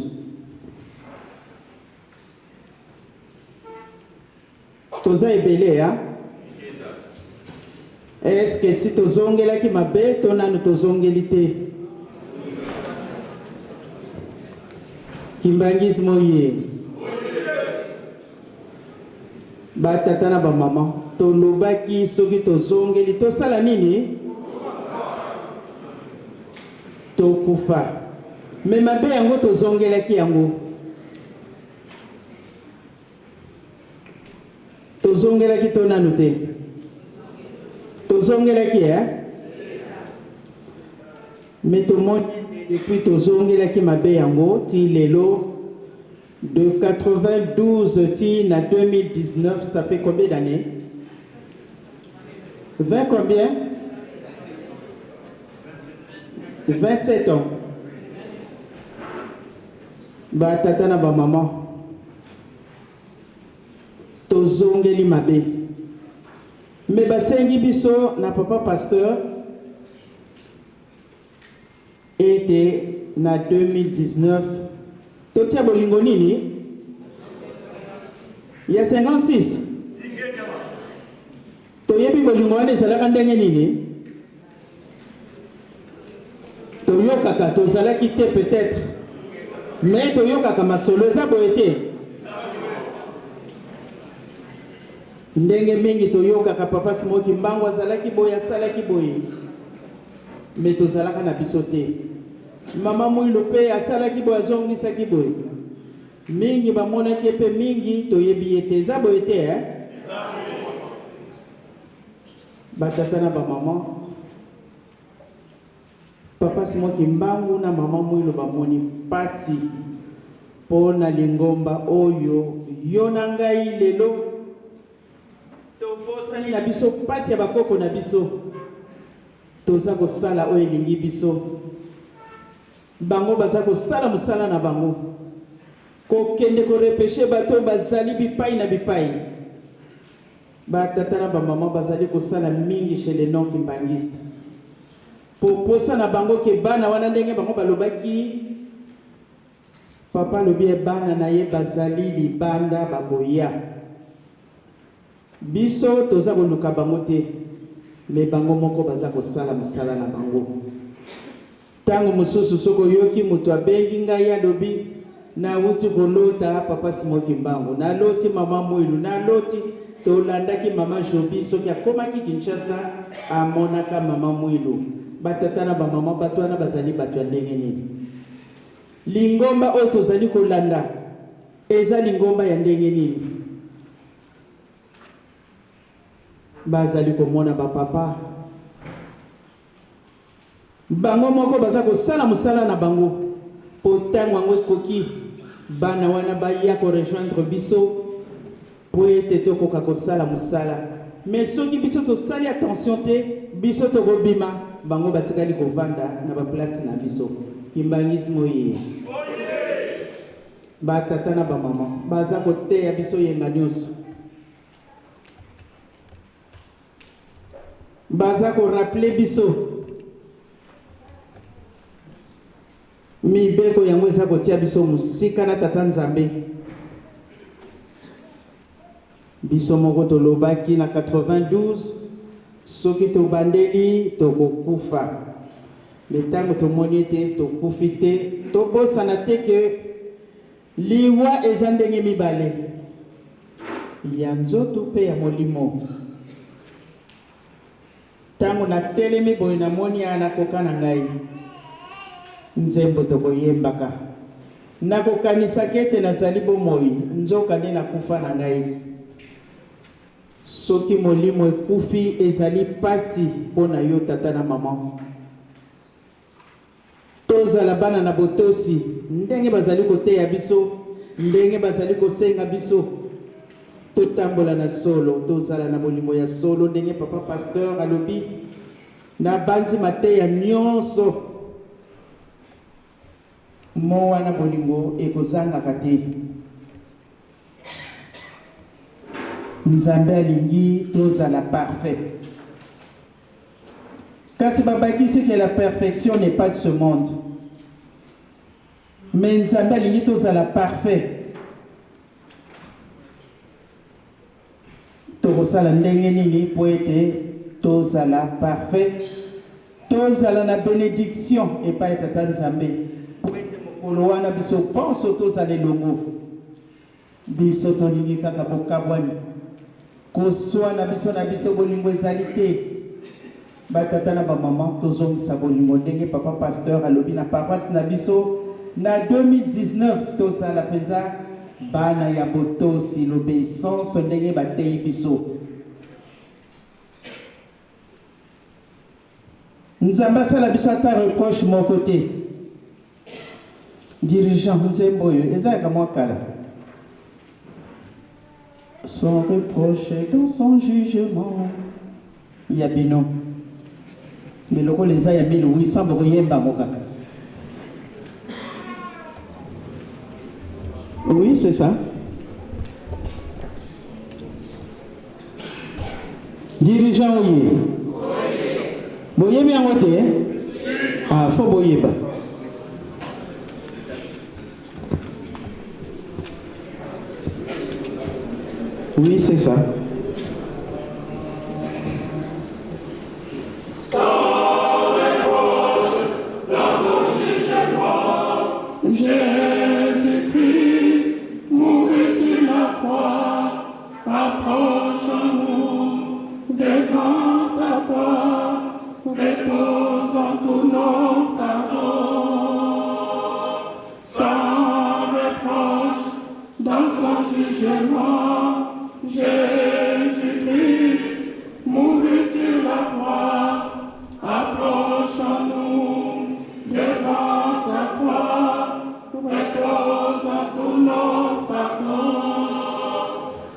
H: Toza ebele ya? Est-ce que si tozongelaki mabe to nanu tozongeli te? Kimbanguisme oye! Ba tata na ba maman tolobaki soki tozongeli tosala nini? Tokufa. Mais mabe yango tozongelaki yango. Tozongelaki to nanu te? Tozongelaki eh? Mais tomoni ete depuis tozongelaki mabe yango ti lelo de 92 ti na 2019 ça fait combien d'années? 20 combien? 27 ans. Ba tata na ba maman tozongeli mabe mais basengi biso na papa pasteur ete na 2019 totia bolingo nini ya 56 toyebi bolingo wana ezalaka ndenge nini toyokaka tozalaki te peut-être mais toyokaka masolo eza boye te ndenge mingi toyokaka papa Simon Kimbangu azalaki boye asalaki boye mais tozalaka na biso te mama Mwilu mpe asalaki boye azongisaki boye mingi bamonaki ye mpe mingi toyebi ye te eza boye te eh? Batata na bamama Papa Simon Kimbangu na mama Mwilu bamoni pasi mpo na lingomba oyo yo na ngai lelo tobosani na biso pasi ya bakoko na biso toza kosala oyo elingi biso bango baza kosala mosala na bango kokende korepeshe bato bazali bipai na bipai Ba tata na ba maman bazali kosala mingi chez les non kimbanguistes. Po posa na bango ke bana wana ndenge bango balobaki papa alobi ye bana na ye bazali libanda bakoya. Biso toza koluka bango te mais bango moko baza kosala mosala na bango. Tango mosusu soki oyoki moto abengi ngai alobi nawuti kolota papa Simon Kimbangu, naloti mama Mwilu, naloti tolandaki mama Jobi soki akomaki Kinshasa amonaka mama Mwilu. Ba tata na ba mama bato wana bazali bato ya ndenge nini? Lingomba oyo tozali kolanda eza lingomba ya ndenge nini? Bazali komona ba papa Bango moko baza kosala mosala na bango po tango yango ekoki bana wana baya ko rejoindre biso po ete tokoka kosala mosala. Mais soki biso tosali attention te, biso tokobima, bango batikali kovanda na ba place na biso. Kimbanguisme oyee! Ba tata na ba maman baza koteya biso yenga nionso. Baza ko rappeler biso mibeko yango eza kotia biso mosika na Tata Nzambe. Biso moko tolobaki na 92 soki tobandeli tokokufa. Me ntango tomoni ete tokufi te, tobosana te ke liwa eza ndenge mibale, ya nzoto mpe ya molimo. Ntango natelemi boye namoni ya nakoka na ngai nzembo tokoyembaka, nakokanisaka ete nazali bomoi, nzoka nde nakufa na ngai. Soki molimo ekufi ezali mpasi mpo na yo tata na mama. Tozala bana na botosi ndenge bazali koteya biso, ndenge bazali kosenga biso. Totambola na solo, tozala na bolingo ya solo ndenge papa pasteur alobi. Nabanzi mateya nyonso mo wana bolingo ekozangaka te. Nzambe alingi tozala parfait. Kasi babakisi que la perfection n'est pas de ce monde. Mais Nzambe alingi tozala parfait. Tokosala ndenge nini mpo ete tozala parfait, tozala na benediction epai ya Tata Nzambe mpo ete. Mokolo wana biso banso tozala elongo. Biso tolingi kaka bokabwani, koswana biso na biso, bolingo ezali te. Ba tata na ba maman tozongisa bolingo ndenge papa pasteur alobi na paroisse na biso na 2019 tozala penza bana ya botosi l'obeissance ndenge bateyi biso. Nzambe asala biso ata reproche moko te. Dirigeant nzembo oyo eza yaka mwa kala. Sans reproche dans son jugement ya bino. Mais lokola eza ya 1800 bokoyemba yango kaka. Oui, c'est ça. Dirigeant oye. Boyebi yango te? Ah, faut boyeba. Oui, c'est ça. Jésus-Christ mourut sur la croix, approchons-nous devant sa croix, reposons tous nos fardeaux. Sans reproche dans son jugement, Jésus-Christ mourut sur la croix, approchons-nous devant sa croix, reposons tous nos fardeaux.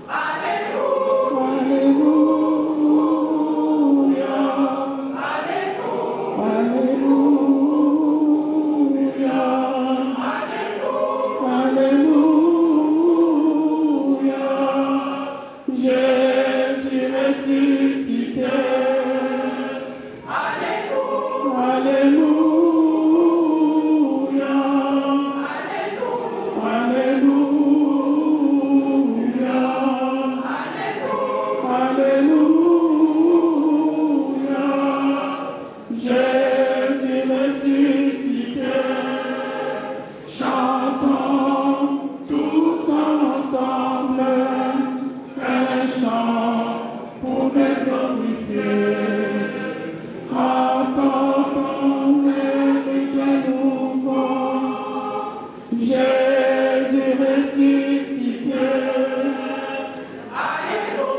H: Alléluia. Alléluia. Alléluia. Jésus ressuscité. Alléluia. Alléluia. Alléluia. Jésus ressuscité. Chantons tous ensemble un chant pour le glorifier. Apportons un nouveau. Jésus ressuscité. Alléluia.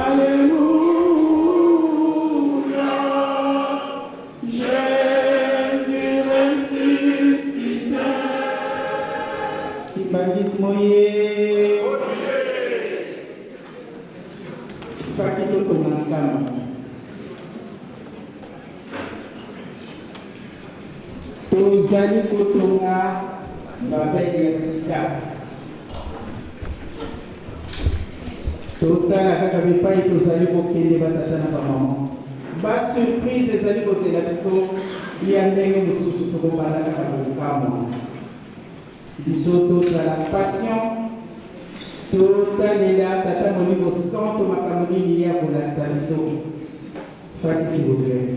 H: Alléluia. Jésus ressuscité. Kimbanguisme ye. Faki totonga nkamba. Tozali kotonga Babel ya sika. Totala kaka bipai tozali kokende batata na bamama. Ba surprise ezali kozela biso ya ndenge mosusu tokobanda kaka kokamwa. Biso tozala patient, totalela Tata Molimo Santo makambo nini ye akolakisa biso. Faki s'il vous plaît.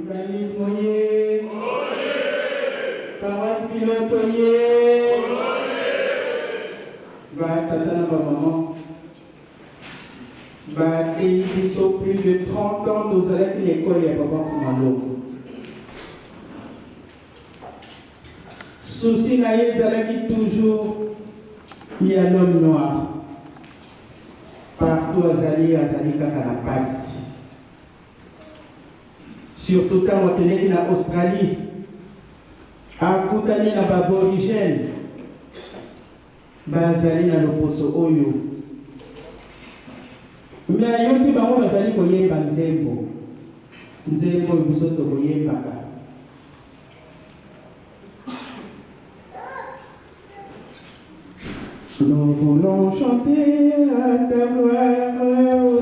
H: Républicanisme ye! Paroisse Piloto ye! Batata na bamama bateyi biso plus de 30 ans, tozalaki na ekole ya Papa Fumalongo. Souci na ye ezalaki toujours ya l'homme noir. Partout azali, azali kaka na pasi. Surtout ntango akendeki na Australie, akutani na baaborigène bazali na loposo oyo, me ayoki bango bazali koyemba nzembo, nzembo oyo biso tokoyembaka. Nous voulons chanter à ta gloire, ô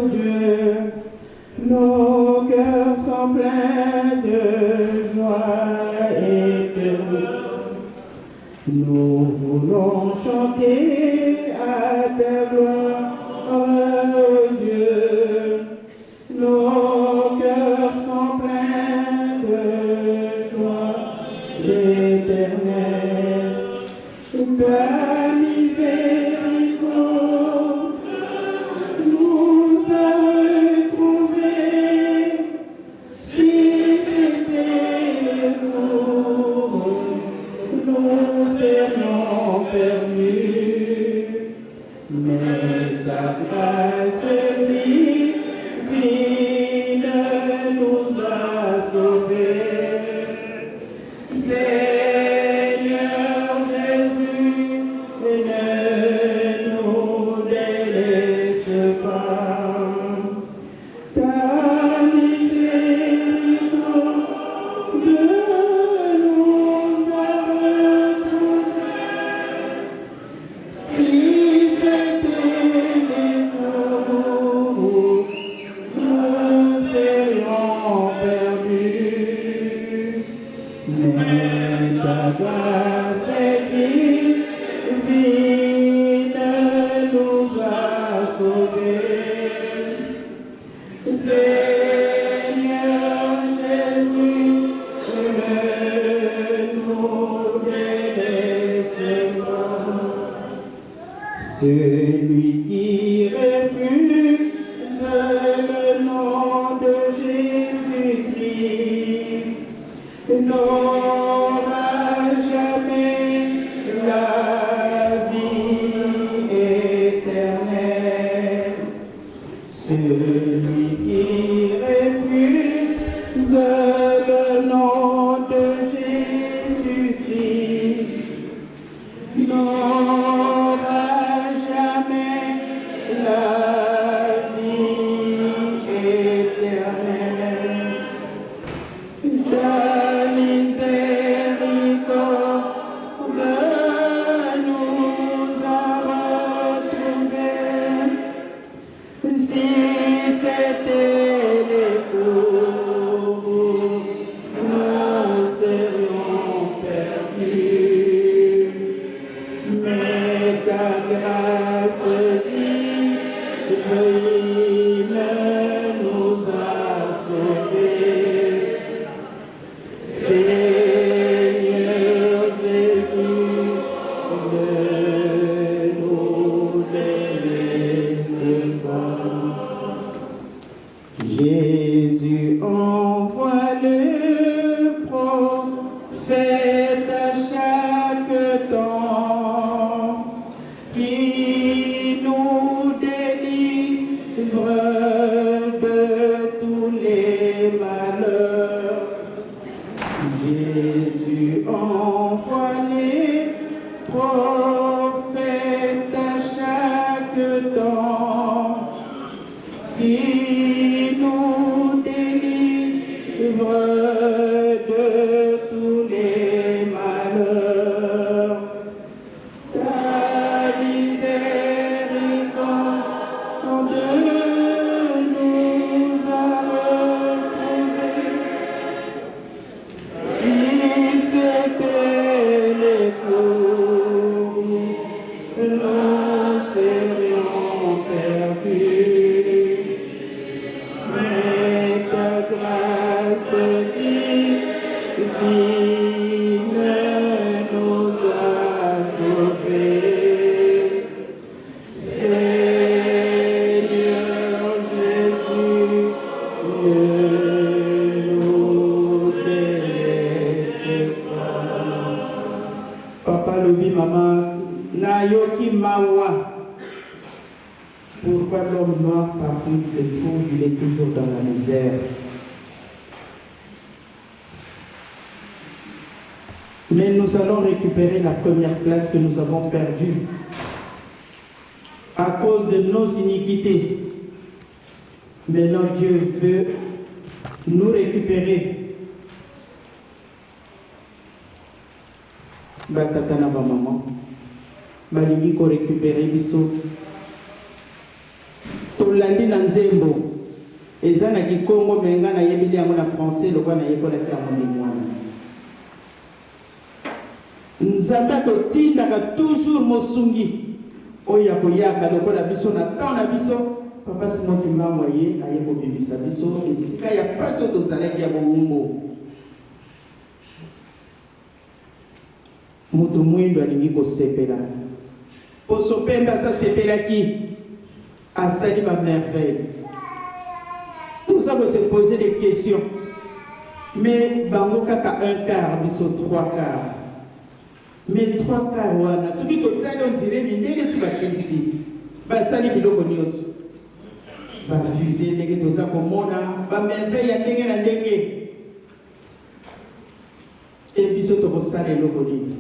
H: Dieu. Nos cœurs sont pleins de joie et de. Nous voulons chanter à ta gloire, ô Dieu. Nos cœurs sont pleins de joie éternelle. Ta miséricorde nous a retrouvés. Si c'était nous, nous serions perdus. Mais ta grâce divine nous a sauvés. Seigneur Jésus, ne nous délaisse pas. Ta miséricorde nous a retrouvés. Si c'était nous, nous serions perdus. Mais ta grâce divine nous a sauvés. Seigneur Jésus, ne nous délaisse pas. Celui qui refuse le nom de Jésus-Christ n'aura jamais la vie éternelle. Celui qui refuse le nom de Jésus-Christ n'aura jamais la vie éternelle. Ta miséricorde nous a retrouvés. Si c'était les cours, nous serions perdus. Mais ta grâce divine nous a sauvés. Seigneur Jésus, ne nous délaisse pas. Jésus envoie le prophète à chaque temps qui nous délivre de tous les malheurs. Jésus envoie les prophètes à chaque temps qui nous délivre de tous les malheurs. Ta miséricorde nous a retrouvés. Si c'était les cours, vie nous a sauvés. Seigneur Jésus, ne nous délaisse pas. Papa lobi mama nayoki mawa. Pourquoi l'homme noir partout où il se trouve, il est toujours dans la misère? Mais nous allons récupérer la première place que nous avons perdue à cause de nos iniquités. Maintenant, Dieu veut nous récupérer. Batata na bamama balingi korécupérer biso. Tolandi na nzembo eza na kikongo, me nga nayebeli yango na français lokwa nayekolaki yango ndenge wana. Nzambe akotindaka toujours mosungi oyo akoyaka lokola biso na temps na biso. Papa Simon Kimbangu aye, aye kobimisa biso esika ya pasi oyo tozalaki ya bowumbu. Moto mwindo alingi kosepela, poso pembe asasepelaki, asali ba merveille. Toza kose poser des questions, mais bango kaka un quart, biso trois quarts. Mais trois quarts wana, soki totali, on dirait mindele si basilisi, basali biloko nyonso, bafusées ndenge toza komona, bamerveille ya ndenge na ndenge. E biso tokosala eloko nini,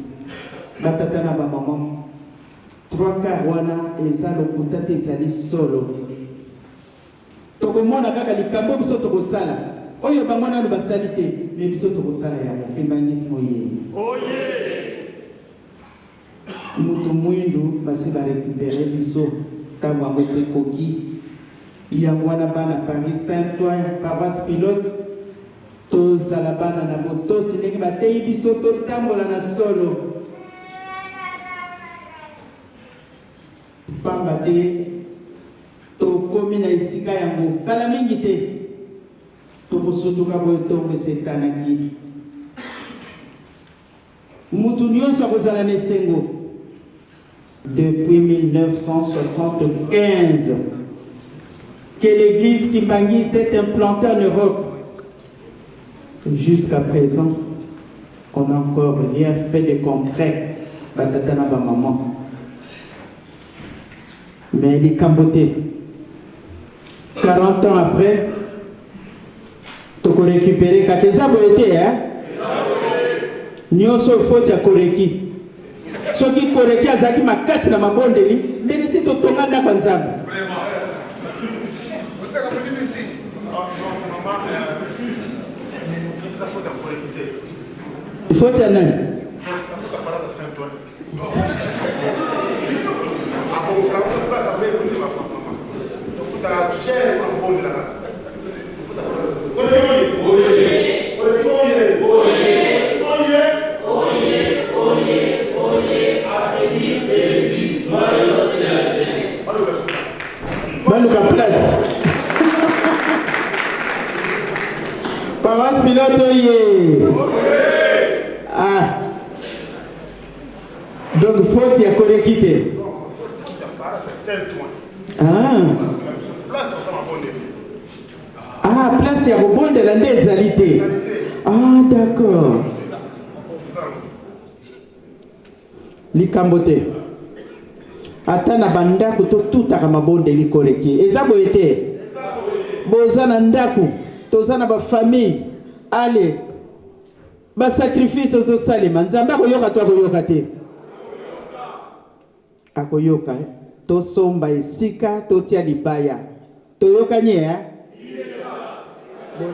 H: batata na bamama? Trois quarts wana eza lokuta te, ezali solo. Tokomona kaka likambo biso tokosala oyo bango nanu basali te, me biso tokosala yango. Kimbanguisme oye! Moto mwindu basi barécupérer biso, ntango yango esi ekoki. Yango wana, bana Paris Saint Ouen, paroisse pilote, tozala bana na botosi ndenge bateyi biso, totambola na solo, pamba te tokomi na esika yango. Kala mingi te, tokosutuka boye, ntongo esetanaki, mutu nyonso akozala na esengo. Depuis 1975 que l'église kimbanguiste est implantée en Europe, jusqu'à présent, on n'a encore rien fait de concret, batata na bamama. Mais likambo te, 40 ans après, tokorécupérer kaka. Eza boye te, eh? Nyonso faute ya Koreki. Soki Koreki azalaki makasi na mabondeli, ndenge si totonga ndako ya Nzambe.
I: Osaka molibisi.
J: Mama, la faute ya Koreki te.
H: Faute ya nani?
J: La faute ya Baraza Saint-Ouen. Akokosala place ape ekote mama. Tofuta cher mpona kobondelaka. Tofuta Baraza Saint-Ouen. Oye! Oye! Oye!
C: Oye, oye, oye, avenir de l'église, noyau de la jeunesse.
H: Baluka place. Paroisse pilote oye! Ah, donc faute ya Koreki te?
J: Faute ya Baraza Saint-Ouen.
H: Ah.
J: Place oza mabondeli.
H: Ah, place ya kobondela nde ezali te. Ah, d'accord, likambo te. Ata na bandako totutaka mabondeli. Koreki eza boye te. Boza na ndako, toza na bafamille, ale basacrifice ezosalema, Nzambe akoyoka to akoyoka te? Akoyoka. Tosomba esika totia libaya. Toyokani, eh? Bon.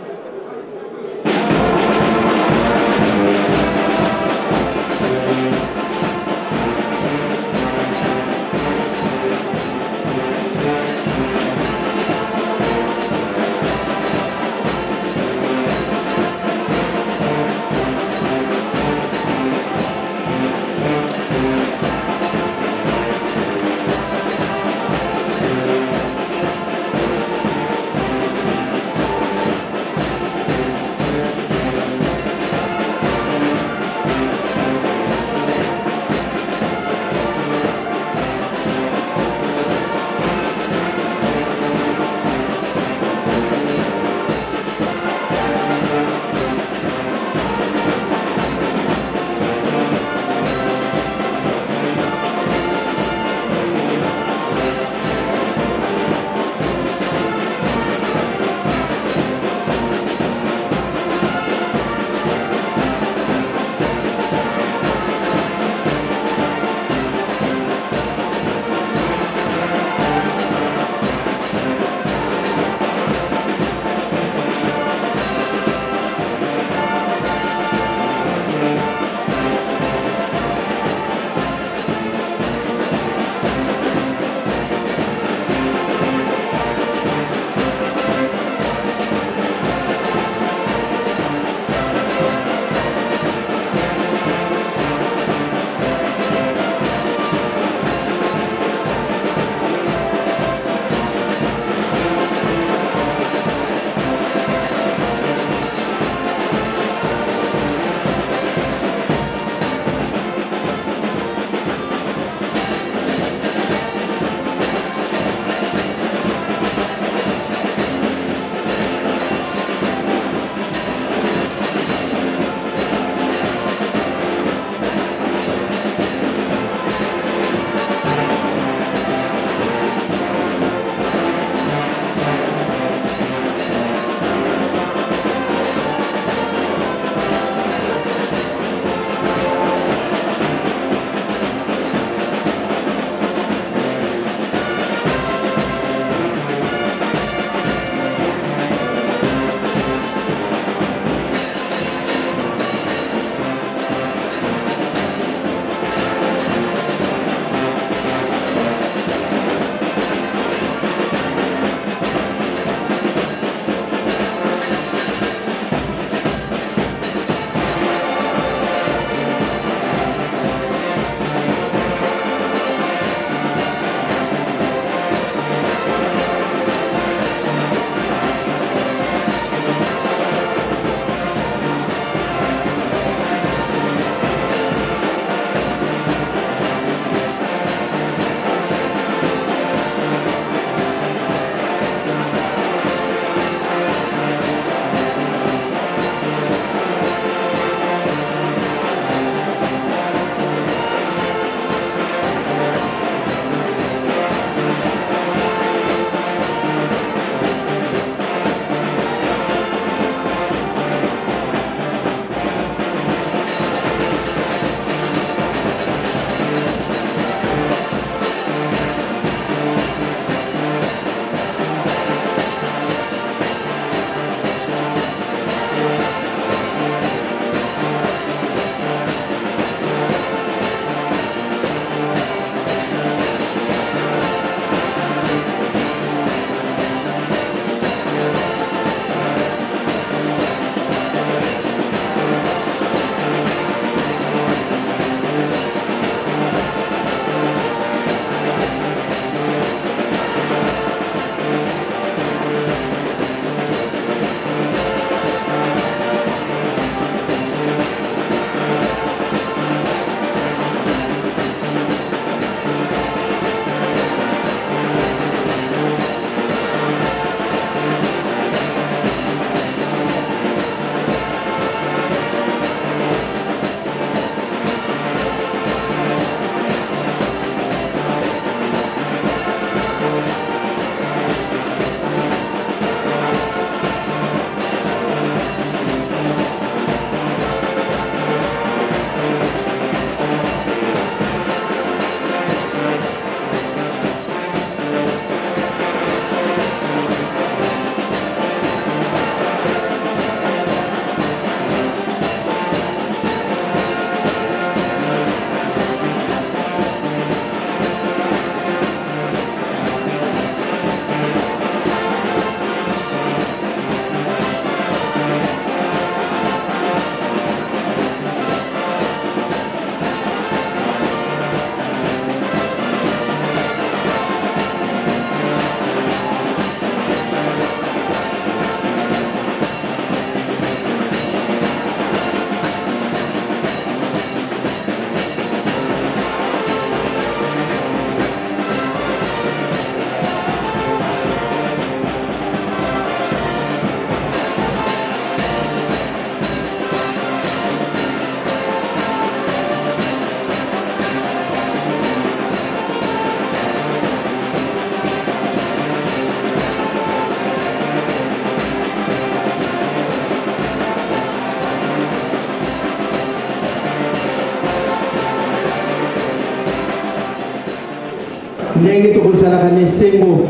H: Ndenge tokozalaka na esengo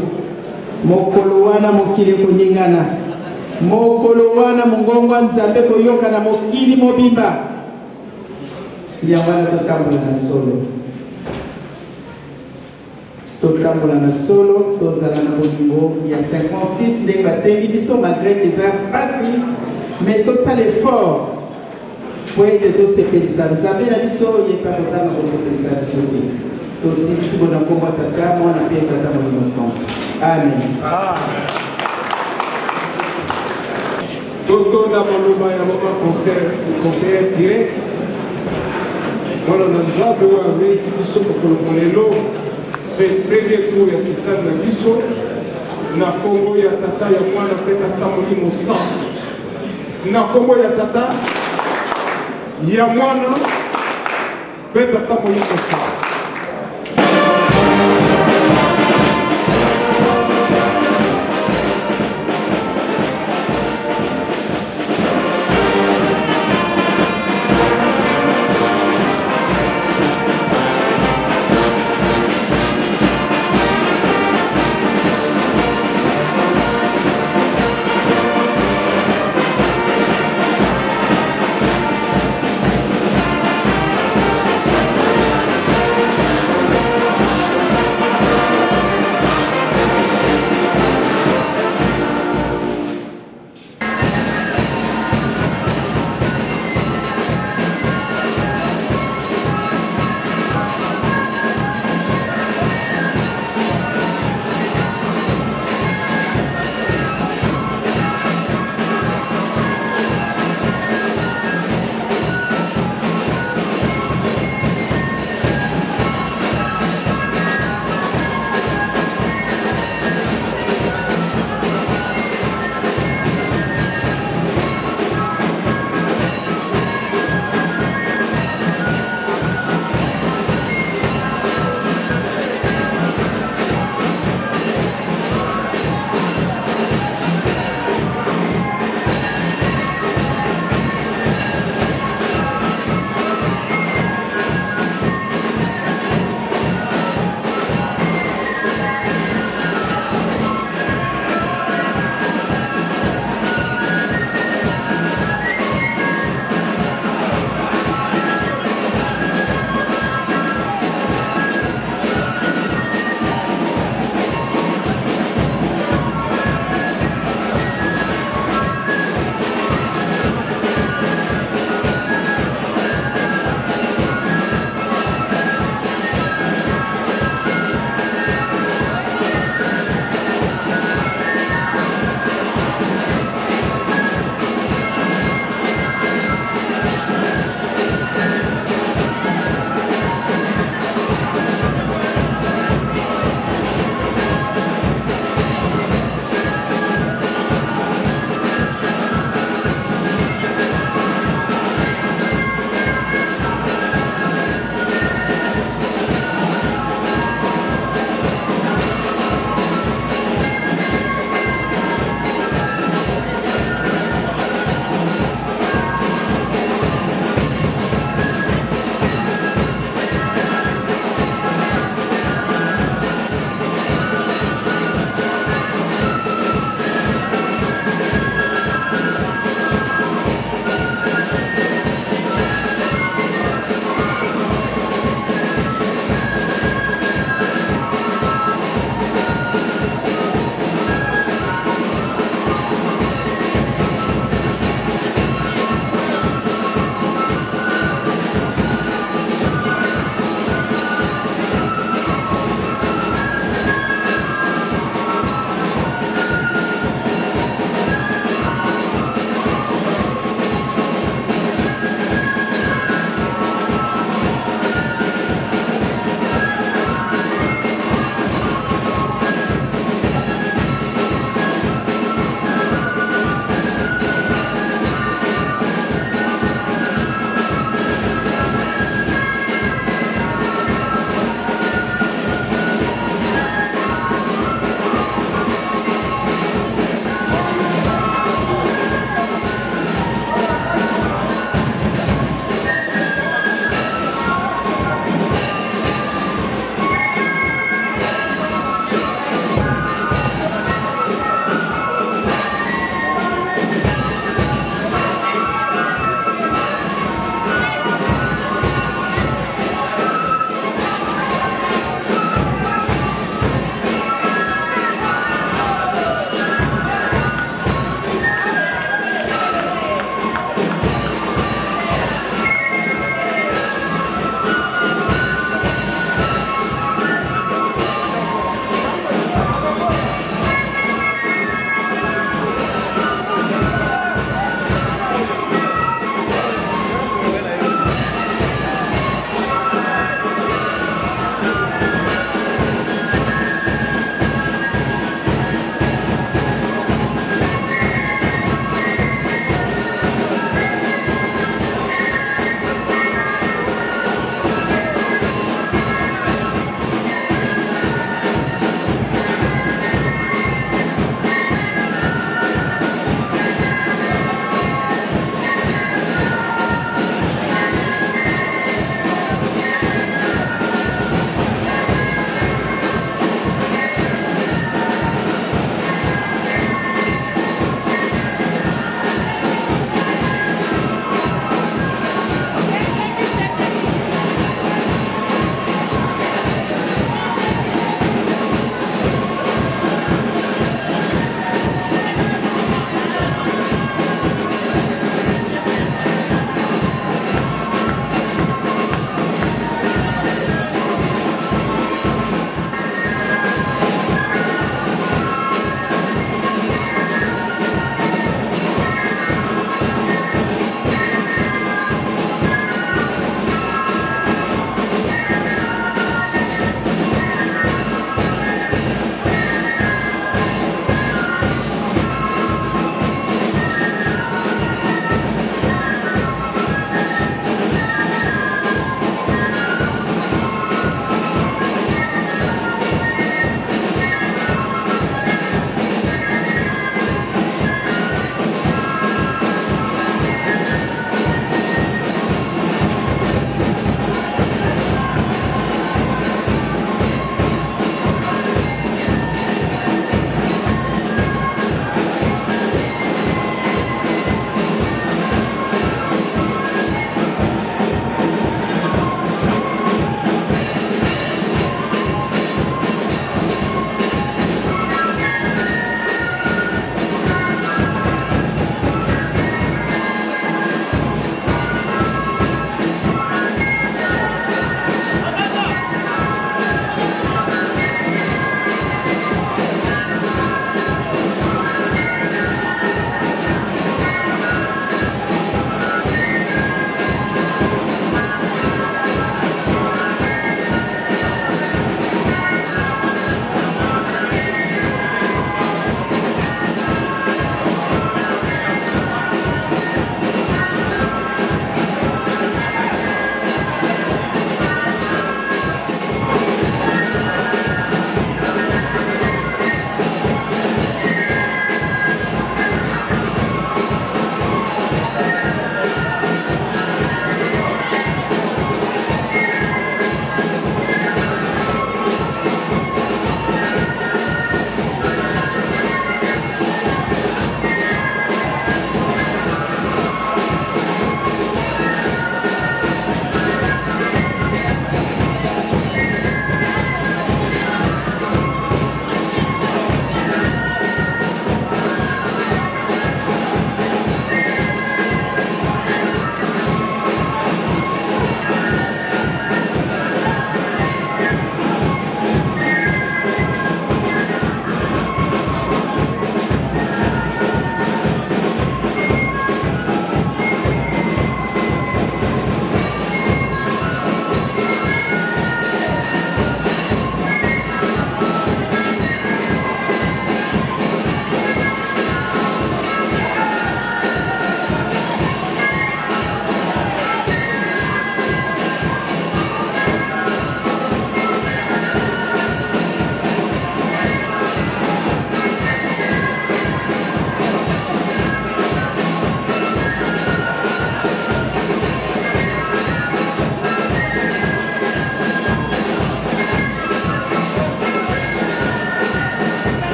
H: mokolo wana, mokili ekoningana. Mokolo wana mongongo ya Nzambe ekoyoka na mokili mobimba. Yango wana totambola na solo, totambola na solo, tozala na bolingo ya 56 ndenge basengi biso, malgré que eza mpasi, mais tosala effort po ete tosepelisa Nzambe na biso, ye mpe akozanga kosepelisa biso te. Tosilisi bona nkombo ya Tata, Mwana mpe Tata Molimo Santo. Amen.
E: Totonda maloba ya mama conseillère direct, mwana na Nzambe oyo ameisi biso mokolo mwa lelo mpe premier tour ya titane na biso, na nkombo ya Tata, ya Mwana mpe Tata Molimo Santo. Na nkombo ya Tata, ya Mwana mpe Tata Molimo Santo.